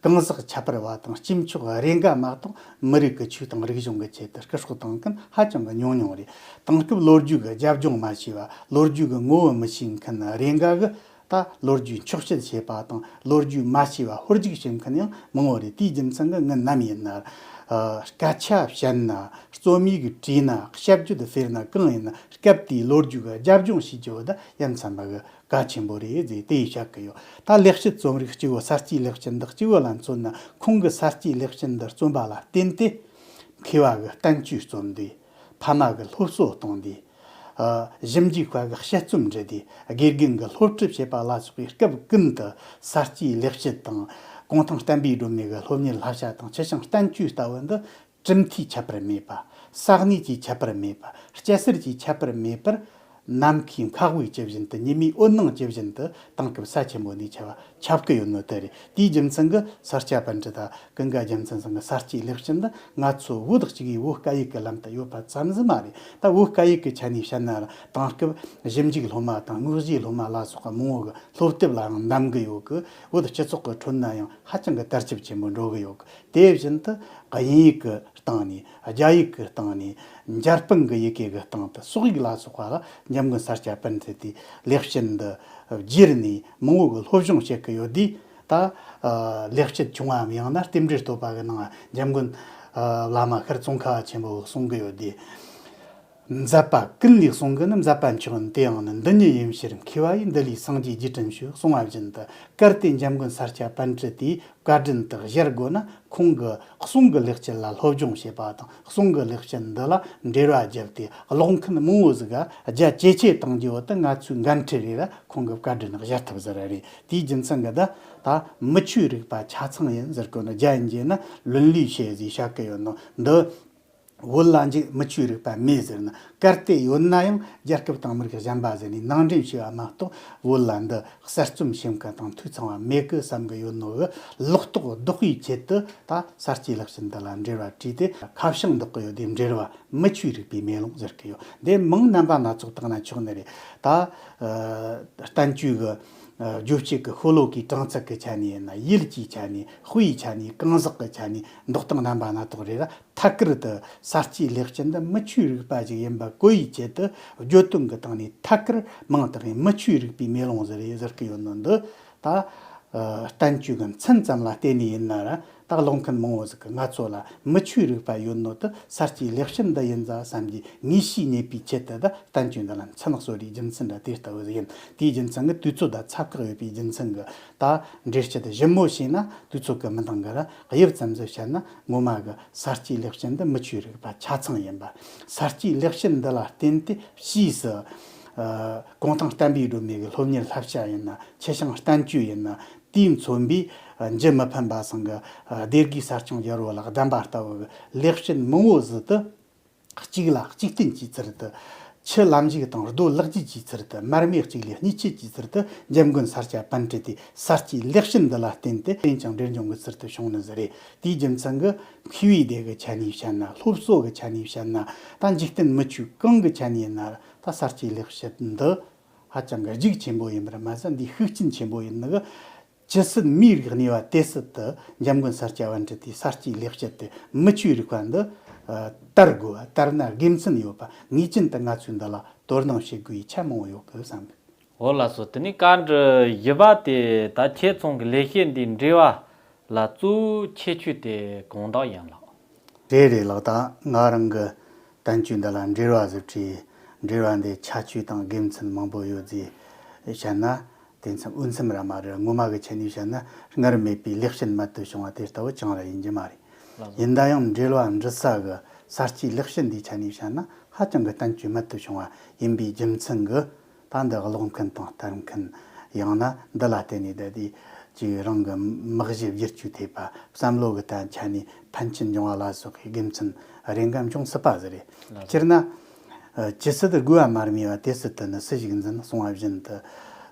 གང་ཟག་ཁྱད་པར་བ་དང་། སྐྱེས་མཆོག་རེ་འགའ་མ་གཏོགས་མི་རིགས་ཀྱི་ཆོས་དང་རིག་གཞུང་གི་ཆེད་དུ་སྐུ་སྲོག་བཏང་མཁན་ཧ་ཅང་གི་ཉུང་ཉུང་རེད། དེང་སྐབས་ལོ་རྒྱུས་ཀྱི་རྒྱབ་ལྗོངས་མ་ཤེས་པ། ལོ་རྒྱུས་ཀྱི་ངོ་བོ་མི་ཤེས་མཁན་རེ་འགའ་གིས་ད་ལོ་རྒྱུས་འཁྱོག་བཤད་བྱེད་པ་དང་། ལོ་རྒྱུས་མ་ཤེས་པ་ཧོལ་རྒྱུག་བྱེད་མཁན་ཡང་མང་བོ་རེད། དེའི་རྒྱུ་མཚན་གྱིས་ངས་ནམ་ཡིན་ན་ཨ་སྐད་ཆ་བཤད་ན། རྩོམ་ཡིག་བྲིས་ན། དཔྱད་བརྗོད་ཟེར་ན། གང་ཡིན་ན་སྐབས་དེའི་ལོ་རྒྱུས་ཀྱི་རྒྱབ་ལྗོངས་ཤེས་རྒྱུ་བོ་ད་ཡ་མཚན་པ་གི་གལ་ཆེན་པོ་རེད་ཟེར་དེ་ཡིས་བཤད་གི་ཡོད། ད་ལེགས་བཤད་རྩོམ་རིག་གཅིག་བོ། ས་སྐྱའི་ལེགས་བཤད་འདི་གཅིག་བོ་ལ་མཚོན་ན། ཁོང་གི་ས་སྐྱའི་ལེགས་བཤད་འདི་རྩོམ་པ་ལ་བརྟེན་ཏེ་མཁས་པ་གི་བསྟན་བཅོས་རྩོམ་དུས། ཕ་མ་གི་སློབ་གསོ་གཏོང་དུས། ཨ་ཞིབ་འཇུག་པ་གི་དཔྱད་རྩོམ་འབྲི་དུས། དགེ་རྒན་གི་སློབ་ཁྲིད་བྱེད་པ་ལ་སོགས་པའི་སྐབས་ཀུན་ཏུ་ས་སྐྱའི་ལེགས་བཤད་དང་། གུང་ཐང་བསྟན་པའི་སྒྲོན་མེ་གི་སློབ་གཉེར་བསླབ་བྱ་དང་། ཆུ་བྱང་བསྟན་བཅོས་ལྟ་བུ་འདི་གྲུབ་མཐའི་ཁྱད་པར་མེད་པ། ས་གནས་ཀྱི་ཁྱད་པར་མེད་པ། སྐྱ་སེར་གྱི་ཁྱད་པར་མེད་པར། ནམ་མཁའི་མཁའ་དབུགས་ཇི་བཞིན་དུ། ཉི་མའི་འོད་སྣང་ཇི་བཞིན་དུ། དེང་སྐབས་ས་ཆེན་པོ་འདིའི་ཆེ་བ་ཁྱབ་ཀྱི་ཡོད་ནོ་དེ་རེད། དེའི་རྒྱུ་མཚན་གྱིས་ས་སྐྱ་པཎྜི་ཏ་ཀུན་དགའ་རྒྱལ་མཚན་ཚང་གི་ས་སྐྱའི་ལེགས་བཤད་འདི་ང་ཚོ་བོད་གཅིག་གིས་བོད་སྐད་ཡིག་གི་ལམ་དུ་ཡོད་པ་ཙམ་ཟིག་མ་རེད། ད་བོད་སྐད་ཡིག་གི་ཆ་ནས་བཤད་ན་ར། དེང་སྐབས་ཞིབ་འཇུག་སློབ་མ་དང་དངོས་གཞིའི་སློབ་མ་ལ་སོགས་པ་མང་བོ་གི་སློབ་དེབ་ལའང་འདམ་གི་ཡོད་གི། བོད་སྤྱི་ཚོགས་ཀྱི་ཁྲོད་ན་ཡང་ཧ་ཅང་གི་དར་ཁྱབ་ཆེན་པོ་འགྲོ་གི་ཡོད་གི། དེ་བཞིན་དུ་དབྱིན་ཡིག་གི་སྟེང་ནས། རྒྱ་ཡིག་གི་སྟེང་ནས། འཇར་པན་གྱི་ཡི་གེ་གི་སྟེང་དུ། སོག་ཡིག་ལ་སོགས་པ་ལ་འཇམ་མགོན་ས་སྐྱ་པཎྜི་ཏའི་ལེགས་བཤད་འདི་བསྒྱུར་ནས་མང་བོ་གི་སློབ་སྦྱོང་བྱེད་ཀྱི་ཡོད་དུས། ད་ཨ་ལེགས་བཤད་ཆུང་བའམ་ཡང་ན་རྟེན་འབྲེལ་བསྟོད་པ་གི་ནང་འཇམ་མགོན་ཨ་བླ་མ་ཤར་ཙོང་ཁ་པ་ཆེན་པོས་གསུང་གི་ཡོད་དུས། མཛད་པ་ཀུན་ལས་གསུང་གི་ནི། མཛད་པ་མཆོག་ཡིན་དེ་ཡང་ནི། འདི་ཉིད་ཡིན་ཕྱིར་མཁས་པ་ཡིས། འདི་ལས་སངས་རྒྱས་རྗེས་དྲན་ཞུ། གསུང་བ་བཞིན་དུ། གལ་ཏེ་འཇམ་མགོན་ས་སྐྱ་པཎྜི་ཏའི་བཀའ་དྲིན་དག་གཞིར་བཀོད་ན། ཁོང་གི་གསུང་གི་ལེགས་བཤད་ལ་སློབ་སྦྱོང་བྱེད་པ་དང་། གསུང་གི་ལེགས་བཤད་འདི་ལ་འགྲེལ་བ་བརྒྱབ་སྟེ་ཀློག་མཁན་མང་བོ་ཟིག་ག་རྒྱ་ཇེ་ཆེ་གཏོང་རྒྱུ་བོ་དེ་ང་ཚོའི་འགན་འཁྲི་རེད་ལ། ཁོང་གི་བཀའ་དྲིན་གཞལ་ཐབས་ཟིག་ར་རེད། དེའི་རྒྱུ་མཚན་གྱིས་ད་ད་མི་ཆོས་རིག་པ་ཆ་ཚང་ཡིན་ཟེར་གོ་ནོ། རྒྱ་ཡིན་རྒྱུ་ན་ལུན་ལི་ཤེ་ཟེར་བཤད་གི་ཡོད་ནོ་འདི། བོད་ལ་འཇིག་མི་ཆོས་རིག་པ་མེད་ཟེར་ན། གལ་ཏེ་ཡོད་ན་ཡང་རྒྱལ་ཁབ་དང་མི་རིགས་གཞན་པ་ཟེར་ནས་ནང་འདྲེན་བྱས་པ་མ་གཏོགས། བོད་ལ་འདི་གསར་རྩོམ་བྱེད་མཁན་དང་འཐུས་ཚང་བ་མེད་གི་བསམ་གི་ཡོད་ནོ་གི་ལོག་རྟོག་ལྡོག་པའི་ཆེད་དུ། ད་གསར་བརྗེའི་ལེགས་བཤད་འདི་ལ་འགྲེལ་བ་བྲིས་ཏེ་ཁ་བྱང་འདོགས་གི་ཡོད་དེ། འགྲེལ་བ་མི་ཆོས་རིག་པའི་མེ་ལོང་ཟེར་གི་ཡོད། འདི་མིང་རྣམ་པ་སྣ་ཚོགས་བཏགས་ན་ཆོག་ནི་རེད། ད་ཨ་བསྟན་བཅོས་ཀྱི་ཨ་རྗོད་བྱེད་ཀྱི་ཤོ་ལོ་ཀའི་གྲངས་ཚད་ཀྱི་ཆ་ནས་ཡིན་ན། ཡུལ་གྱི་ཆ་ནས། དཔེའི་ཆ་ནས། གང་ཟག་གི་ཆ་ནས། འདོགས་སྟངས་རྣམ་པ་སྣ་ཚོགས་རེད་ལ། ཐད་ཀར་དུ་གསར་བརྗེའི་ལེགས་བཤད་འདི་མི་ཆོས་རིག་པ་ཞིག་ཡིན་པ་གོ་ཡི་ཆེད་དུ། བརྗོད་དོན་གྱི་སྟེང་ནས་ཐད་ཀར་མིང་བཏགས་ནས་མི་ཆོས་རིག་པའི་མེ་ལོང་ཟེར་ཡི་ཟེར་གི་ཡོད་ནོ་འདི། ད་ཨ་བསྟན་བཅོས་ཀྱི་མཚན་ཙམ་ལ་བརྟེན་ནས་ཡིན་ན་ར། ད་ཀློག་མཁན་མང་བོ་ཟིག་གི་ང་ཚོ་ལ་མི་ཆོས་རིག་པ་ཡོད་ནོ་དེ་གསར་བརྗེའི་ལེགས་བཤད་འདི་ཡིན་ཟ་བསམ་གྱི་ངེས་ཤེས་རྙེད་པའི་ཆེད་དུ། ད་བསྟན་བཅོས་འདི་ལ་མཚན་གསོལ་རེའི་རྒྱུ་མཚན་འདྲ་དེ་ལྟ་བུ་ཡིན། དེའི་རྒྱུ་མཚན་གྱིས་དུས་ཚོད་དང་ཚད་བཀག་ཡོད་པའི་རྒྱུ་མཚན་གྱིས། ད་འགྲེལ་བཤད་ཞིབ་མོ་བྱས་ན་དུས་ཚོད་ཀྱིས་མི་འདང་གི་ར། དབྱིབས་ཙམ་ཟིག་བཤད་ན། ངོ་མ་གི་གསར་བརྗེའི་ལེགས་བཤད་འདི་མི་ཆོས་རིག་པ་ཆ་ཚང་ཡིན་པ། གསར་བརྗེའི་ལེགས་བཤད་འདི་ལ་བརྟེན་ཏེ་ཕྱིས་སུ་ཨ་གུང་ཐང་བསྟན་པའི་སྒྲོན་མེ་གི་སློབ་གཉེར་བསླབ་བྱ་ཡིན་ན། ཆེ་ཞིང་བསྟན་བཅོས་ཡིན་ན། དེས་མཚོན་པའི་ཨ་འཇུ་མི་ཕན་པ་སང་གི་ཨ་སྡེ་དགེ་གསར་རྐྱང་རྒྱལ་པོ་ལ་གདམས་པ་ལྟ་བུ་གི་ལེགས་བཤད་མང་བོ་ཟིག་དེ། གཅིག་ལ་གཅིག་བརྟེན་གྱི་ཚུལ་དུ། ཆུ་ལམ་ཞིག་དང་རྡོ་ལག་བརྒྱུད་ཀྱི་ཚུལ་དུ། མར་མེ་གཅིག་ལས་གཉིས་ཆད་ཀྱི་ཚུལ་དུ། འཇམ་མགོན་ས་སྐྱ་པཎྜི་ཏའི་གསར་བརྗེའི་ལེགས་བཤད་འདི་ལ་བརྟེན་ཏེ། བརྟན་ཅིང་འབྲེལ་འབྱུང་གི་ཚུལ་དུ་བྱུང་ནི་ཟིག་རེད། དེའི་རྒྱུ་མཚན་གྱིས་མཁས་པའི་སྡེ་གི་ཆ་ནས་བཤད་ན། སློབ་གསོ་གི་ཆ་ནས་བཤད་ན། ད་འཇིག་རྟེན་མི་ཆོས་གང་གི་ཆ་ནས་ཡིན་ན་ར། ད་གསར་བརྗེའི་ལེགས་བཤད་འདི་ཧ་ཅང་གི་རྒྱུགས་ཆེན་པོ་ཡིན་པར་མ་ཟད། འདིའི་ཤུགས་རྐྱེན་ཆེན་པོ་ཡིན་ནི་གི། ཇི་སྲིད་མིའི་རིགས་གནས་པ་དེ་སྲིད་དུ། འཇམ་མགོན་ས་སྐྱ་པཎྜི་ཏའི་གསར་བརྗེའི་ལེགས་བཤད་དེ། མི་ཆོས་རིག་པ་འདི་ཨ་དར་དགོས་པ། དར་ན་དགེ་མཚན་ཡོད་པ། ངེས་ཅན་དུ་ང་ཚོས་འདི་ལ་དོ་སྣང་བྱེད་དགོས་པའི་ཆ་མང་བོ་ཡོད་གི་བསམ་གི། འོ་ལགས་སོ། དེ་ནས་བཀའ་འདྲི་བཞི་པ་དེ། ད་ཁྱེད་ཚང་གི་ལེགས་བཤད་འདིའི་འགྲེལ་བ་ལ་གཙོ་བོའི་ཁྱད་ཆོས་དེ་གང་དག་ཡིན་ལགས། རེད་རེད་ལགས། ད་ང་རང་གི་བསྟན་བཅོས་འདི་ལ་འགྲེལ་བ་ཟིག་བྲིས། འགྲེལ་བ་འདི་ཁྱད་ཆོས་དང་དགེ་མཚན་མང་པོ་ཡོད་ཟེར་བཤད་ན། དེ་མཚམས་འོས་འཚམ་ར་མ་རེད། ངོ་མ་གི་ཆ་ནས་བཤད་ན་སྔར་མེད་པའི་ལེགས་བཤད་རྨད་དུ་བྱུང་བ་དེ་ལྟ་བུ་ཅང་ར་ཡིན་གྱི་མ་རེད། ལགས་སོ། ཡིན་ད་ཡང་འགྲེལ་བ་འབྲི་ས་གི་གསར་བརྗེའི་ལེགས་བཤད་འདིའི་ཆ་ནས་བཤད་ན། ཧ་ཅང་གི་བསྟན་བཅོས་རྨད་དུ་བྱུང་བ་ཡིན་པའི་རྒྱུ་མཚན་གྱིས། ད་འདི་ཀློག་མཁན་དང་ལྟ་མཁན། ཡང་ན་འདི་ལ་བརྟེན་ནས་བསྡད་དེ་ཅིག་རང་གི་མི་གཞི་བསྒྱུར་བཅོས་ཐེབས་པ། བསམ་བློ་གི་ད་ཆ་ནས་ཕན་ཆད་འབྱུང་བ་ལ་སོགས་པའི་དགེ་མཚན་རེ་འགའ་འབྱུང་སྲིད་པ་ཟིག་རེད། ལགས་སོ། སྤྱིར་ན་ཨ་ཇི་སྲིད་རྒོལ་བ་མར་མེ་བ། དེ་སྲིད་དུ་ནི་སུ་ཞིག་འཛིན། གསུངས་པ་བཞིན་དུ།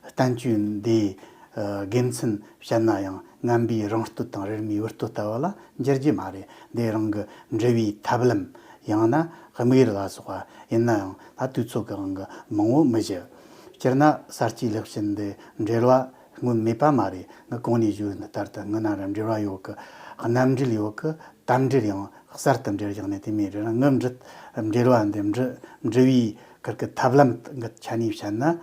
བསྟན་བཅོས་འདིའི་ཨ་དགེ་མཚན་བཤད་ན་ཡང་ངན་པའི་རང་བསྟོད་དང་རེར་མོའི་བུ་བསྟོད་ལྟ་བུ་ལ་འགྱུར་གྱི་མ་རེད། འདི་རང་གི་འབྲི་བའི་ཐབས་ལམ། ཡང་ན་དམིགས་ཡུལ་ལ་སོགས་པ་ཡིན་ན་ཡང་། ད་དུས་ཚོད་ཀྱི་དབང་གིས་མང་བོ་མི་བཞུགས། སྤྱིར་ན་གསར་བརྗེའི་ལེགས་བཤད་འདི་འགྲེལ་བ་སྔོན་མེད་པ་མ་རེད། ངས་གོང་ནས་ཞུས་ནི་ལྟར་དུ། སྔོན་ན་ར་འགྲེལ་བ་ཡོད་གི། རྣམ་འགྲེལ་ཡོད་གི། དམ་འགྲེལ་ཡང་གསར་དུ་འགྲེལ་བཞག་ནས་དེ་མོ་རེད་ར། ངས་འབྲི་འགྲེལ་བ་འདི་འབྲི་འབྲི་བའི་ཁུར་གི་ཐབས་ལམ་གི་ཆ་ནས་བཤད་ན།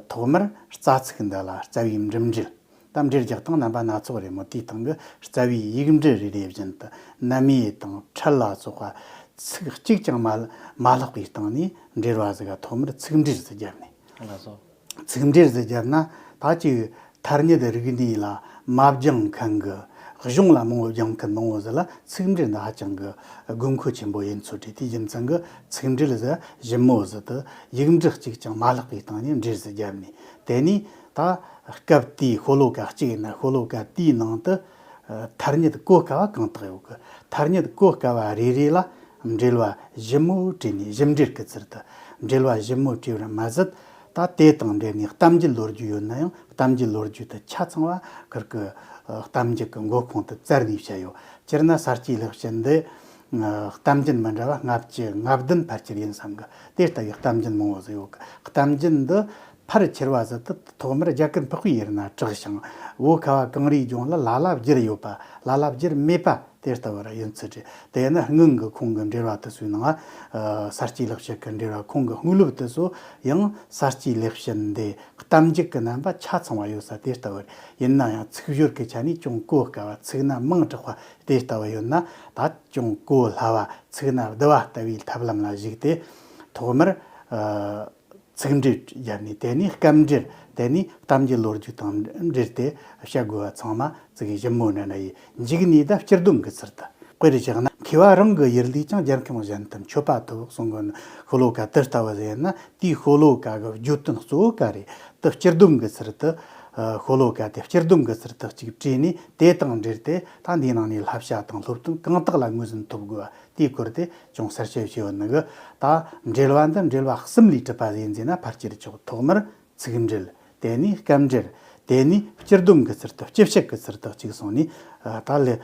ཐོག་མར་རྩ་ཚིག་འདི་ལ་རྩ་བའི་འགྲེལ་བ་འགྲེལ། ད་འགྲེལ་རྒྱག་སྟངས་རྣམ་པ་སྣ་ཚོགས་རེད་མོད། དེའི་སྟེང་གི་རྩ་བའི་ཡིག་འབྲུ་རེ་རེ་བཞིན་དུ་རྣམ་དབྱེ་དང་ཕྲད་ལ་སོགས་པ་ཚིག་གཅིག་ཀྱང་མ་མ་ལྷག་པའི་སྟེང་ནས། འགྲེལ་བ་ཟིག་ག་ཐོག་མར་ཚིག་འགྲེལ་ཟིག་བརྒྱབ་ནས། ལགས་སོ། ཚིག་འགྲེལ་ཟིག་བརྒྱབ་ན། ད་ཅིག་ཐ་སྙད་རིག་གནས་ལ་མ་སྦྱངས་མཁན་གི། གཞུང་ལ་མང་བོ་སྦྱངས་མཁན་མང་བོ་ཟིག་ལ་ཚིག་འགྲེལ་འདི་ཧ་ཅང་གི་དགོས་མཁོ་ཆེན་པོ་ཡིན་ཚོད་རེད། དེའི་རྒྱུ་མཚན་གྱིས་ཚིག་འགྲེལ་ཟིག་ཞིབ་མོ་ཟིག་དེ་ཡིག་འབྲུ་གཅིག་ཀྱང་མ་ལྷག་པའི་སྟེང་ནས་འགྲེལ་ཟིག་བརྒྱབ་ནས། དེ་ནས་ད་སྐབས་དེའི་ཤོ་ལོ་ཀ་གཅིག་ཡིན་ན། ཤོ་ལོ་ཀ་དེའི་ནང་དུ་ཨ་ཐ་སྙད་གོ་དཀའ་བ་གང་དག་ཡོད་གི། ཐ་སྙད་གོ་དཀའ་བ་རེ་རེ་ལ་འགྲེལ་བ་ཞིབ་མོ་བྲིས་ནས། ཞིབ་འགྲེལ་གི་ཚུལ་དུ་འགྲེལ་བ་ཞིབ་མོ་བྲིས་པར་མ་ཟད། ད་དེ་དང་འབྲེལ་ནས་གཏམ་རྒྱུད་ལོ་རྒྱུས་ཡོད་ན་ཡང་། གཏམ་རྒྱུད་ལོ་རྒྱུས་དེ་ཆ་ཚང་བ་ཁུར་གི་ཨ་གཏམ་རྒྱུད་ཀྱི་མགོ་ཁུངས་དུ་བཙལ་ནས་བཤད་ཡོད། སྤྱིར་ན་གསར་བརྗེའི་ལེགས་བཤད་འདི་ཨ་གཏམ་རྒྱུད་མི་འདྲ་བ་ལྔ་བཅུ་ང་བདུན་ཕལ་ཆེར་ཡིན་བསམ་གི། དེ་ལྟ་བུའི་གཏམ་རྒྱུད་མང་བོ་ཟིག་ཡོད་གི། གཏམ་རྒྱུད་འདི་ཕལ་ཆེ་བ་ཟིག་དེ་ཐོག་མར་རྒྱ་གར་འཕགས་པའི་ཡུལ་ན་གྲགས་ཤིང་། བོད་ཁ་བ་གངས་རིའི་ལྗོངས་ལ་ལ་ལ་བསྒྱུར་ཡོད་པ། ལ་ལ་བསྒྱུར་མེད་པ། དེ་ལྟ་བུ་ར་ཡིན་ཚུལ་རེད། དེས་ན་སྔོན་གྱི་ཁོང་གི་འགྲེལ་བ་དེ་ཚོའི་ནང་། ཨ་གསར་བརྗེའི་ལེགས་བཤད་ཀྱི་འགྲེལ་བ་ཁོང་གི་དངོས་སློབ་དེ་ཚོ་ཡང་གསར་བརྗེའི་ལེགས་བཤད་འདི་གཏམ་རྒྱུད་ཀྱི་རྣམ་པ་ཆ་ཚང་བ་ཡོད་ས་དེ་ལྟ་བུ་རེད། ཡིན་ན་ཡང་ཚིག་སྦྱོར་གྱི་ཆ་ནས་ཅུང་གོ་དཀའ་བ། ཚིག་སྣ་མང་དྲགས་པ་དེ་ལྟ་བུ་ཡོད་ན། ད་ཅུང་གོ་སླ་བ། ཚིག་སྣ་བསྡུ་བ་ལྟ་བུའི་ཐབས་ལམ་ལ་གཞིགས་ཏེ། ཐོག་མར་ཨ་ཚིག་འགྲེལ་བརྒྱབ་ནས། དེ་ནས་སྐབས་འགྲེལ། དེ་ནས་གཏམ་རྒྱུད་ལོ་རྒྱུས་དང་འབྲེལ་ཏེ་བཤད་དགོས་པ་ཚང་མ་ཅིག་ཞིབ་མོ་འདྲ་འདྲ་ཡིས་མཇུག་ནས་ད་སྤྱི་སྡོམ་གྱི་ཚུལ་དུ། དཔེར་བཞག་ན། མཁས་པ་རང་གི་ཡུལ་ལས་ཀྱང་། རྒྱལ་ཁམས་གཞན་དུ་མཆོད་པ་ཐོབ། གསུང་གི་ཤོ་ལོ་ཀ་དེ་ལྟ་བུ་ཟིག་ཡིན་ན། དེའི་ཤོ་ལོ་ཀ་གི་བརྗོད་དོན་གཙོ་བོ་ག་རེ། དེ་སྤྱི་སྡོམ་གྱི་ཚུལ་དུ། ཤོ་ལོ་ཀ་དེ་སྤྱིར་སྡོམ་གྱི་ཚུལ་དུ་གཅིག་བྲིས་ནས། དེ་དང་འབྲེལ་ཏེ་ད་འདིའི་ནང་ནས་བསླབ་བྱ་དང་སློབ་སྟོན་གང་དག་ལ་ངོས་ཟིན་ཐུབ་དགོས་པ་དེའི་སྐོར་དེ་ཅུང་གསལ་བཤད་བྱས་ཡོད་ནི་གི། ད་འགྲེལ་བ་འདི་འགྲེལ་བ་གསུམ་ལས་གྲུབ་པ་ཡིན་ཟེར་ན་ཕལ་ཆེར་ཆོག། ཐོག་མར་ཚིག་འགྲེལ། དེ་ནས་སྐབས་འགྲེལ། དེ་ནས་སྤྱིར་སྡོམ་གྱི་ཚུལ་དུ་སྤྱི་བཤད་ཀྱི་ཚུལ་དུ་གཅིག་སོང་ནས། ད་ལས་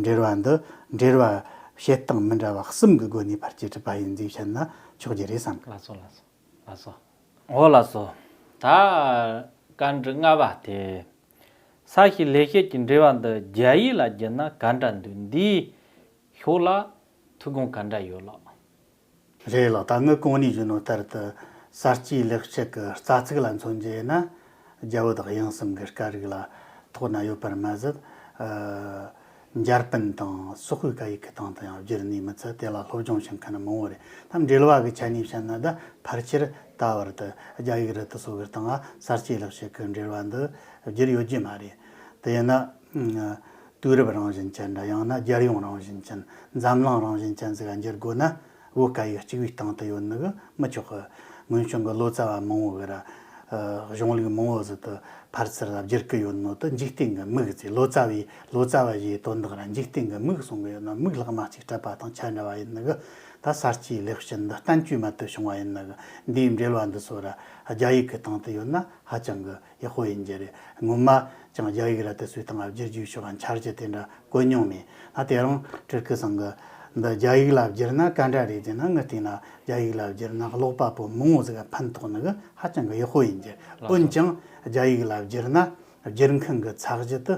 འགྲེལ་བ་འདི་འགྲེལ་བ་བྱེད་སྟངས་མི་འདྲ་བ་གསུམ་གྱི་སྒོ་ནས་ཕལ་ཆེར་གྲུབ་པ་ཡིན་ཟེར་བཤད་ན་ཆོག་རྒྱུ་རེད་བསམ། ལགས་སོ། ལགས་སོ། ལགས་སོ། འོ་ལགས་སོ། ད་བཀའ་འདྲི་ལྔ་པ་དེ། ས་བྱི་ལེགས་བཤད་ཀྱི་འགྲེལ་བ་འདི་རྒྱ་ཡིག་ལ་བསྒྱུར་ན་ག་འདྲ་འདུག། འདིའི་ཕྱོགས་ལ་ཐུགས་དགོངས་ག་འདྲ་ཡོད་ལགས། རེད་ལགས། ད་ངས་གོང་ནས་ཞུས་ནོ་ལྟར་དུ། ས་བྱི་ལེགས་བཤད་ཀྱི་རྩ་ཚིག་ལ་མཚོན་རྒྱུ་ཡིན་ན། རྒྱ་བོད་དབྱིན་གསུམ་གྱི་སྐད་རིགས་ལ་ཐོགས་ན་ཡོད་པར་མ་ཟད། ཨ། འཇར་པན་དང་སོག་པོའི་སྐད་ཡིག་གི་སྟེང་དུ་ཡང་བསྒྱུར་ནས་མི་ཚད་དེ་ལ་སློབ་སྦྱོང་བྱེད་མཁན་མང་བོ་རེད། ད་འགྲེལ་བ་གི་ཆ་ནས་བཤད་ན། ད་ཕལ་ཆེར་ད་བར་དུ་རྒྱ་ཡིག་རུ་དུ་སོགས་ཀྱི་སྟེང་ང་ས་བྱི་ལེགས་བཤད་ཀྱི་འགྲེལ་བ་འདི་བསྒྱུར་ཡོད་རྒྱུ་མ་རེད། དེ་ཡིན་ན། ཨ། དུས་རབས་རང་བཞིན་ཅན་འདྲ། ཡང་ན་རྒྱལ་ཡོངས་རང་བཞིན་ཅན། འཛམ་གླིང་རང་བཞིན་ཅན་ཟིག་ག་འགྱུར་དགོས་ན། བོད་སྐད་ཡིག་གཅིག་པུའི་སྟེང་དུ་ཡོད་ནི་གི་མི་ཆོག་གི། སྔོན་བྱུང་གི་ལོ་ཙཱ་བ་མང་བོ་གི་ར། ཨ། གཞུང་ལུགས་མང་བོ་ཟིག་ཏུ་ཕར་ཚུར་ལ་བསྒྱུར་གི་ཡོད་ནོ་དེ་འཇིག་རྟེན་གྱི་མིག་ཟེར། ལོ་ཙཱ་བའི་ལོ་ཙཱ་བ་ཞེས་དོན་དག་ར་འཇིག་རྟེན་གྱི་མིག་གསུང་གི་ཡོད་ན། མིག་ལྷག་མ་གཅིག་སྤྲད་པ་དང་ཆ་འདྲ་བ་ཡིན་ནི་གི། ད་ས་བྱི་ལེགས་བཤད་འདི་བསྟན་བཅོས་མ་ཐུབ་བྱུང་བ་ཡིན་ནི་གི། འདིའི་འགྲེལ་བ་འདི་ཚོ་ར་རྒྱ་ཡིག་གི་སྟེང་དུ་ཡོད་ན་ཧ་ཅང་གི་ཡག་པོ་ཡིན་རྒྱུ་རེད། སྔོན་མ་ཅང་རྒྱ་ཡིག་ར་དེ་ཚོའི་སྟེང་ལ་བསྒྱུར་རྒྱུའི་ཕྱོགས་འཆར་གཞི་དེ་འདྲ་བཀོད་མྱོང་མེད། ད་དེ་རིང་སྤྲུལ་སྐུ་ཚང་གི་འདི་རྒྱ་ཡིག་ལ་བསྒྱུར་ན་ག་འདྲ་རེད་ཟེར་ན། ངའི་སྟེང་ན་རྒྱ་ཡིག་ལ་བསྒྱུར་ན་ཀློག་པ་པོ་མང་བོ་ཟིག་ག་ཕན་ཐོགས་ནི་གི་ཧ་ཅང་གི་ཡག་པོ་ཡིན་རྒྱུ། འོན་ཀྱང་རྒྱ་ཡིག་ལ་བསྒྱུར་ན་བསྒྱུར་མཁན་གི་ཚགས་གཞི་དེ་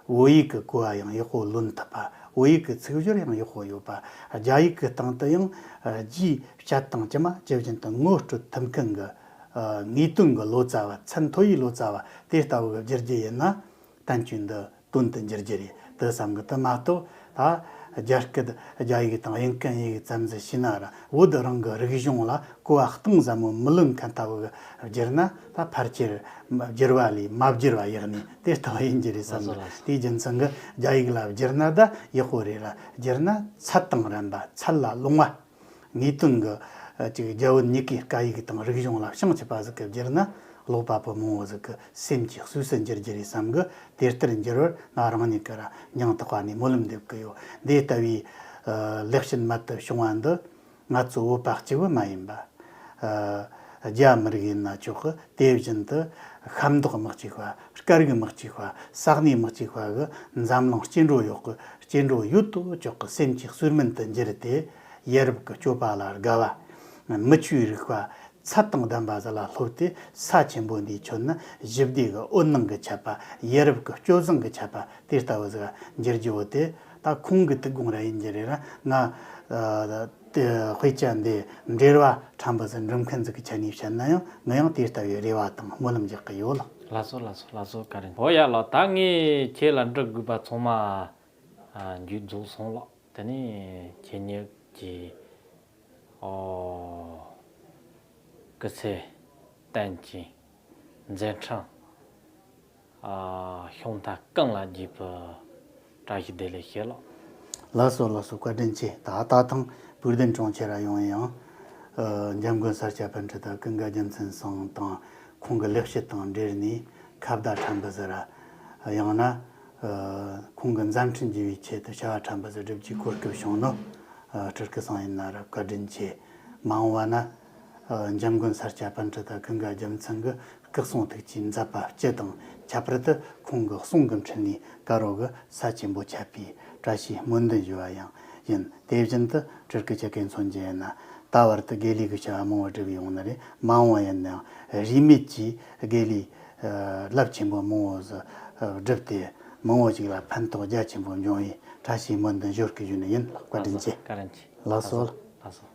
བོད་ཡིག་གི་གོ་བ་ཡང་ཡག་པོ་ལོན་ཐུབ་པ། བོད་ཡིག་གི་ཚིག་སྦྱོར་ཡང་ཡག་པོ་ཡོད་པ། རྒྱ་ཡིག་གི་སྟེང་དུ་ཡང་རྒྱའི་བཤད་སྟངས་ཇི་མ་ཇི་བཞིན་དུ་ངོ་སྤྲོད་ཐུབ་མཁན་གི། ཨ། ངེས་དོན་གྱི་ལོ་ཙཱ་བ། ཚད་མཐོ་བའི་ལོ་ཙཱ་བ་དེ་ལྟ་བུ་གི་བསྒྱུར་རྒྱུ་ཡིན་ན་བསྟན་བཅོས་འདི་དོན་དུ་འགྱུར་རྒྱུ་རེད་དེ་བསམ་གི། དེ་མ་གཏོགས་ད་རྒྱ་སྐད་རྒྱ་ཡིག་དང་དབྱིན་སྐད་ཡིག་ཙམ་ཟིག་ཤེས་ན་ར། བོད་རང་གི་རིག་གཞུང་ལ་གོ་བ་གཏིང་ཟབ་མོ་མི་ལོན་མཁན་ལྟ་བུ་གི་བསྒྱུར་ན། ད་ཕལ་ཆེར་བསྒྱུར་བ་ལས་མ་བསྒྱུར་བ་ཡག་ནི་དེ་ལྟ་བུ་ཡིན་རྒྱུ་རེད་བསམ་གི། དེའི་རྒྱུ་མཚན་གི་རྒྱ་ཡིག་ལ་བསྒྱུར་ན་ད་ཡག་པོ་རེད་ལ། བསྒྱུར་ན་ཚད་དང་རན་པ། ཚད་ལ་ལོངས་པ། ངེས་དོན་གྱི་ཅིག་རྒྱ་བོད་གཉིས་ཀའི་སྐད་ཡིག་དང་རིག་གཞུང་ལ་བྱང་ཆུབ་པ་ཟིག་གི་བསྒྱུར་ན། ཀློག་པ་པོ་མང་བོ་ཟིག་གི་སེམས་ཀྱི་གསོས་སུ་འགྱུར་རྒྱུ་རེད་བསམ་གི། དེ་ལྟར་འགྱུར་བར་ང་རང་ཉིད་ཀྱིས་ར་སྙིང་ཐག་པ་ནས་སྨོན་ལམ་འདེབས་ཀྱི་ཡོད། འདི་ལྟ་བུའི་ལེགས་བཤད་མ་ཐུབ་བྱུང་བ་འདི་ང་ཚོ་བོད་པ་གཅིག་པུ་མ་ཡིན་པ། རྒྱ་མི་རིགས་ཡིན་ན་ཆོག་གི། དེ་བཞིན་དུ་ཤ་མདོག་མི་གཅིག་པ། སྐད་རིགས་མི་གཅིག་པ། ས་གནས་མི་གཅིག་པ་གི་འཛམ་གླིང་སྐྱེ་འགྲོ་ཡོད་གི། སྐྱེ་འགྲོ་ཡོད་དོ་ཅོག་གི་སེམས་ཀྱི་གསོས་སྨན་དུ་འགྱུར་ཏེ། ཡ་རབས་ཀྱི་སྤྱོད་པ་ལ་དགའ་བ། མི་ཆོས་རིག་པ་ཚད་དང་ལྡན་པ་ཟིག་ལ་སློབ་སྟེ། ས་ཆེན་པོ་འདིའི་ཁྱོན་ནས་ཞི་བདེ་གི་འོད་སྣང་གི་ཆད་པ། ཡ་རབས་ཀྱི་སྤྱོད་བཟང་གི་ཆད་པ་དེ་ལྟ་བུ་ཟིག་འགྱུར་རྒྱུ་བོ་དེ་ད་ཁོང་གི་ཐུགས་དགོངས་ར་ཡིན་རྒྱུ་རེད་ར། ང་ཨ་དེ་དཔེ་ཆ་འདི་འགྲེལ་བ་ཕྲན་བུ་ཟིག་འབྲི་མཁན་ཟིག་གི་ཆ་ནས་བཤད་ན་ཡང་། ང་ཡང་དེ་ལྟ་བུའི་རེ་བ་དང་སྨོན་ལམ་རྒྱག་གི་ཡོད་ལགས། ལགས་སོ། ལགས་སོ། ལགས་སོ། བཀའ་དྲིན། འོ་ཡ་ལགས། ད་ངས་ཁྱེད་ལ་འདྲི་དགོས་པ་ཚང་མ་ཨ་མཇུག་རྫོགས་སོང་ལགས། དེ་ནས་ཁྱེད་ཉིད་ཀྱིས་ཨོ་སྐུ་ཚེ་བརྟན་ཅིང་མཛད་འཕྲིན་ཨ་ཤོང་ཐབས་གང་ལ་རྒྱས་པའི་བཀྲ་ཤིས་བདེ་ལེགས་ཞུ་ལགས། ལགས་སོ། ལགས་སོ། བཀའ་དྲིན་ཆེ། ད་ད་ཐེངས་བུ་བདུན་གྲོང་ཁྱེར་ར་ཡོང་ཡང་། ཨ་འཇམ་མགོན་ས་སྐྱ་པཎྜི་ཏ་ཀུན་དགའ་རྒྱལ་མཚན་ཚང་དང་ཁོང་གི་ལེགས་བཤད་དང་འབྲེལ་ནས་ཁ་བརྡ་ཕྲན་བུ་ཟིག་ར། ཡང་ན་ཨ་ཁོང་གི་མཛད་འཕྲིན་རྒྱས་པའི་ཆེད་དུ་བྱ་བ་ཕྲན་བུ་ཟིག་སྒྲུབ་རྒྱུའི་གོ་སྐབས་བྱུང་ནོ། ཨ་སྤྲུལ་སྐུ་ཚང་ཡིན་ན་ར་བཀའ་དྲིན་ཆེ། མ་འོངས་པ་ན་ཨ་འཇམ་མགོན་ས་སྐྱ་པཎྜི་ཏ་ཀུན་དགའ་རྒྱལ་མཚན་གྱི་སྐུ་གསུང་ཐུགས་ཀྱི་མཛད་པ་སྤྱི་དང་། ཁྱད་པར་དུ་ཁོང་གི་གསུང་གི་འཕྲིན་ལས་དཀར་པོ་གིས་ས་ཆེན་པོ་ཁྱབ་པའི་བཀྲ་ཤིས་སྨོན་འདུན་ཞུ་བ་ཡང་ཡིན། དེ་བཞིན་དུ་སྤྲུལ་སྐུ་ཁྱེད་ཀྱིས་མཚོན་རྒྱུ་ཡིན་ན། ད་བར་དུ་དགེ་ལས་ཀྱི་བྱ་བ་མང་བོ་བསྒྲུབས་ཡོང་ནི་རེད། མ་འོངས་པ་ཡིན་ནའང་རིས་མེད་ཀྱི་དགེ་ལས་ཨ་རླབས་ཆེན་པོ་མང་བོ་ཟིག་བསྒྲུབས་ཏེ། མང་བོ་ཞིག་ལ་ཕན་ཐོགས་རྒྱ་ཆེན་པོ་འབྱུང་བའི་བཀྲ་ཤིས་སྨོན་འདུན་ཞུ་གི་ཡོད་ནི་ཡིན། བཀའ་དྲིན་ཆེ། བཀའ་དྲིན་ཆེ། ལགས་སོ། ལགས་སོ།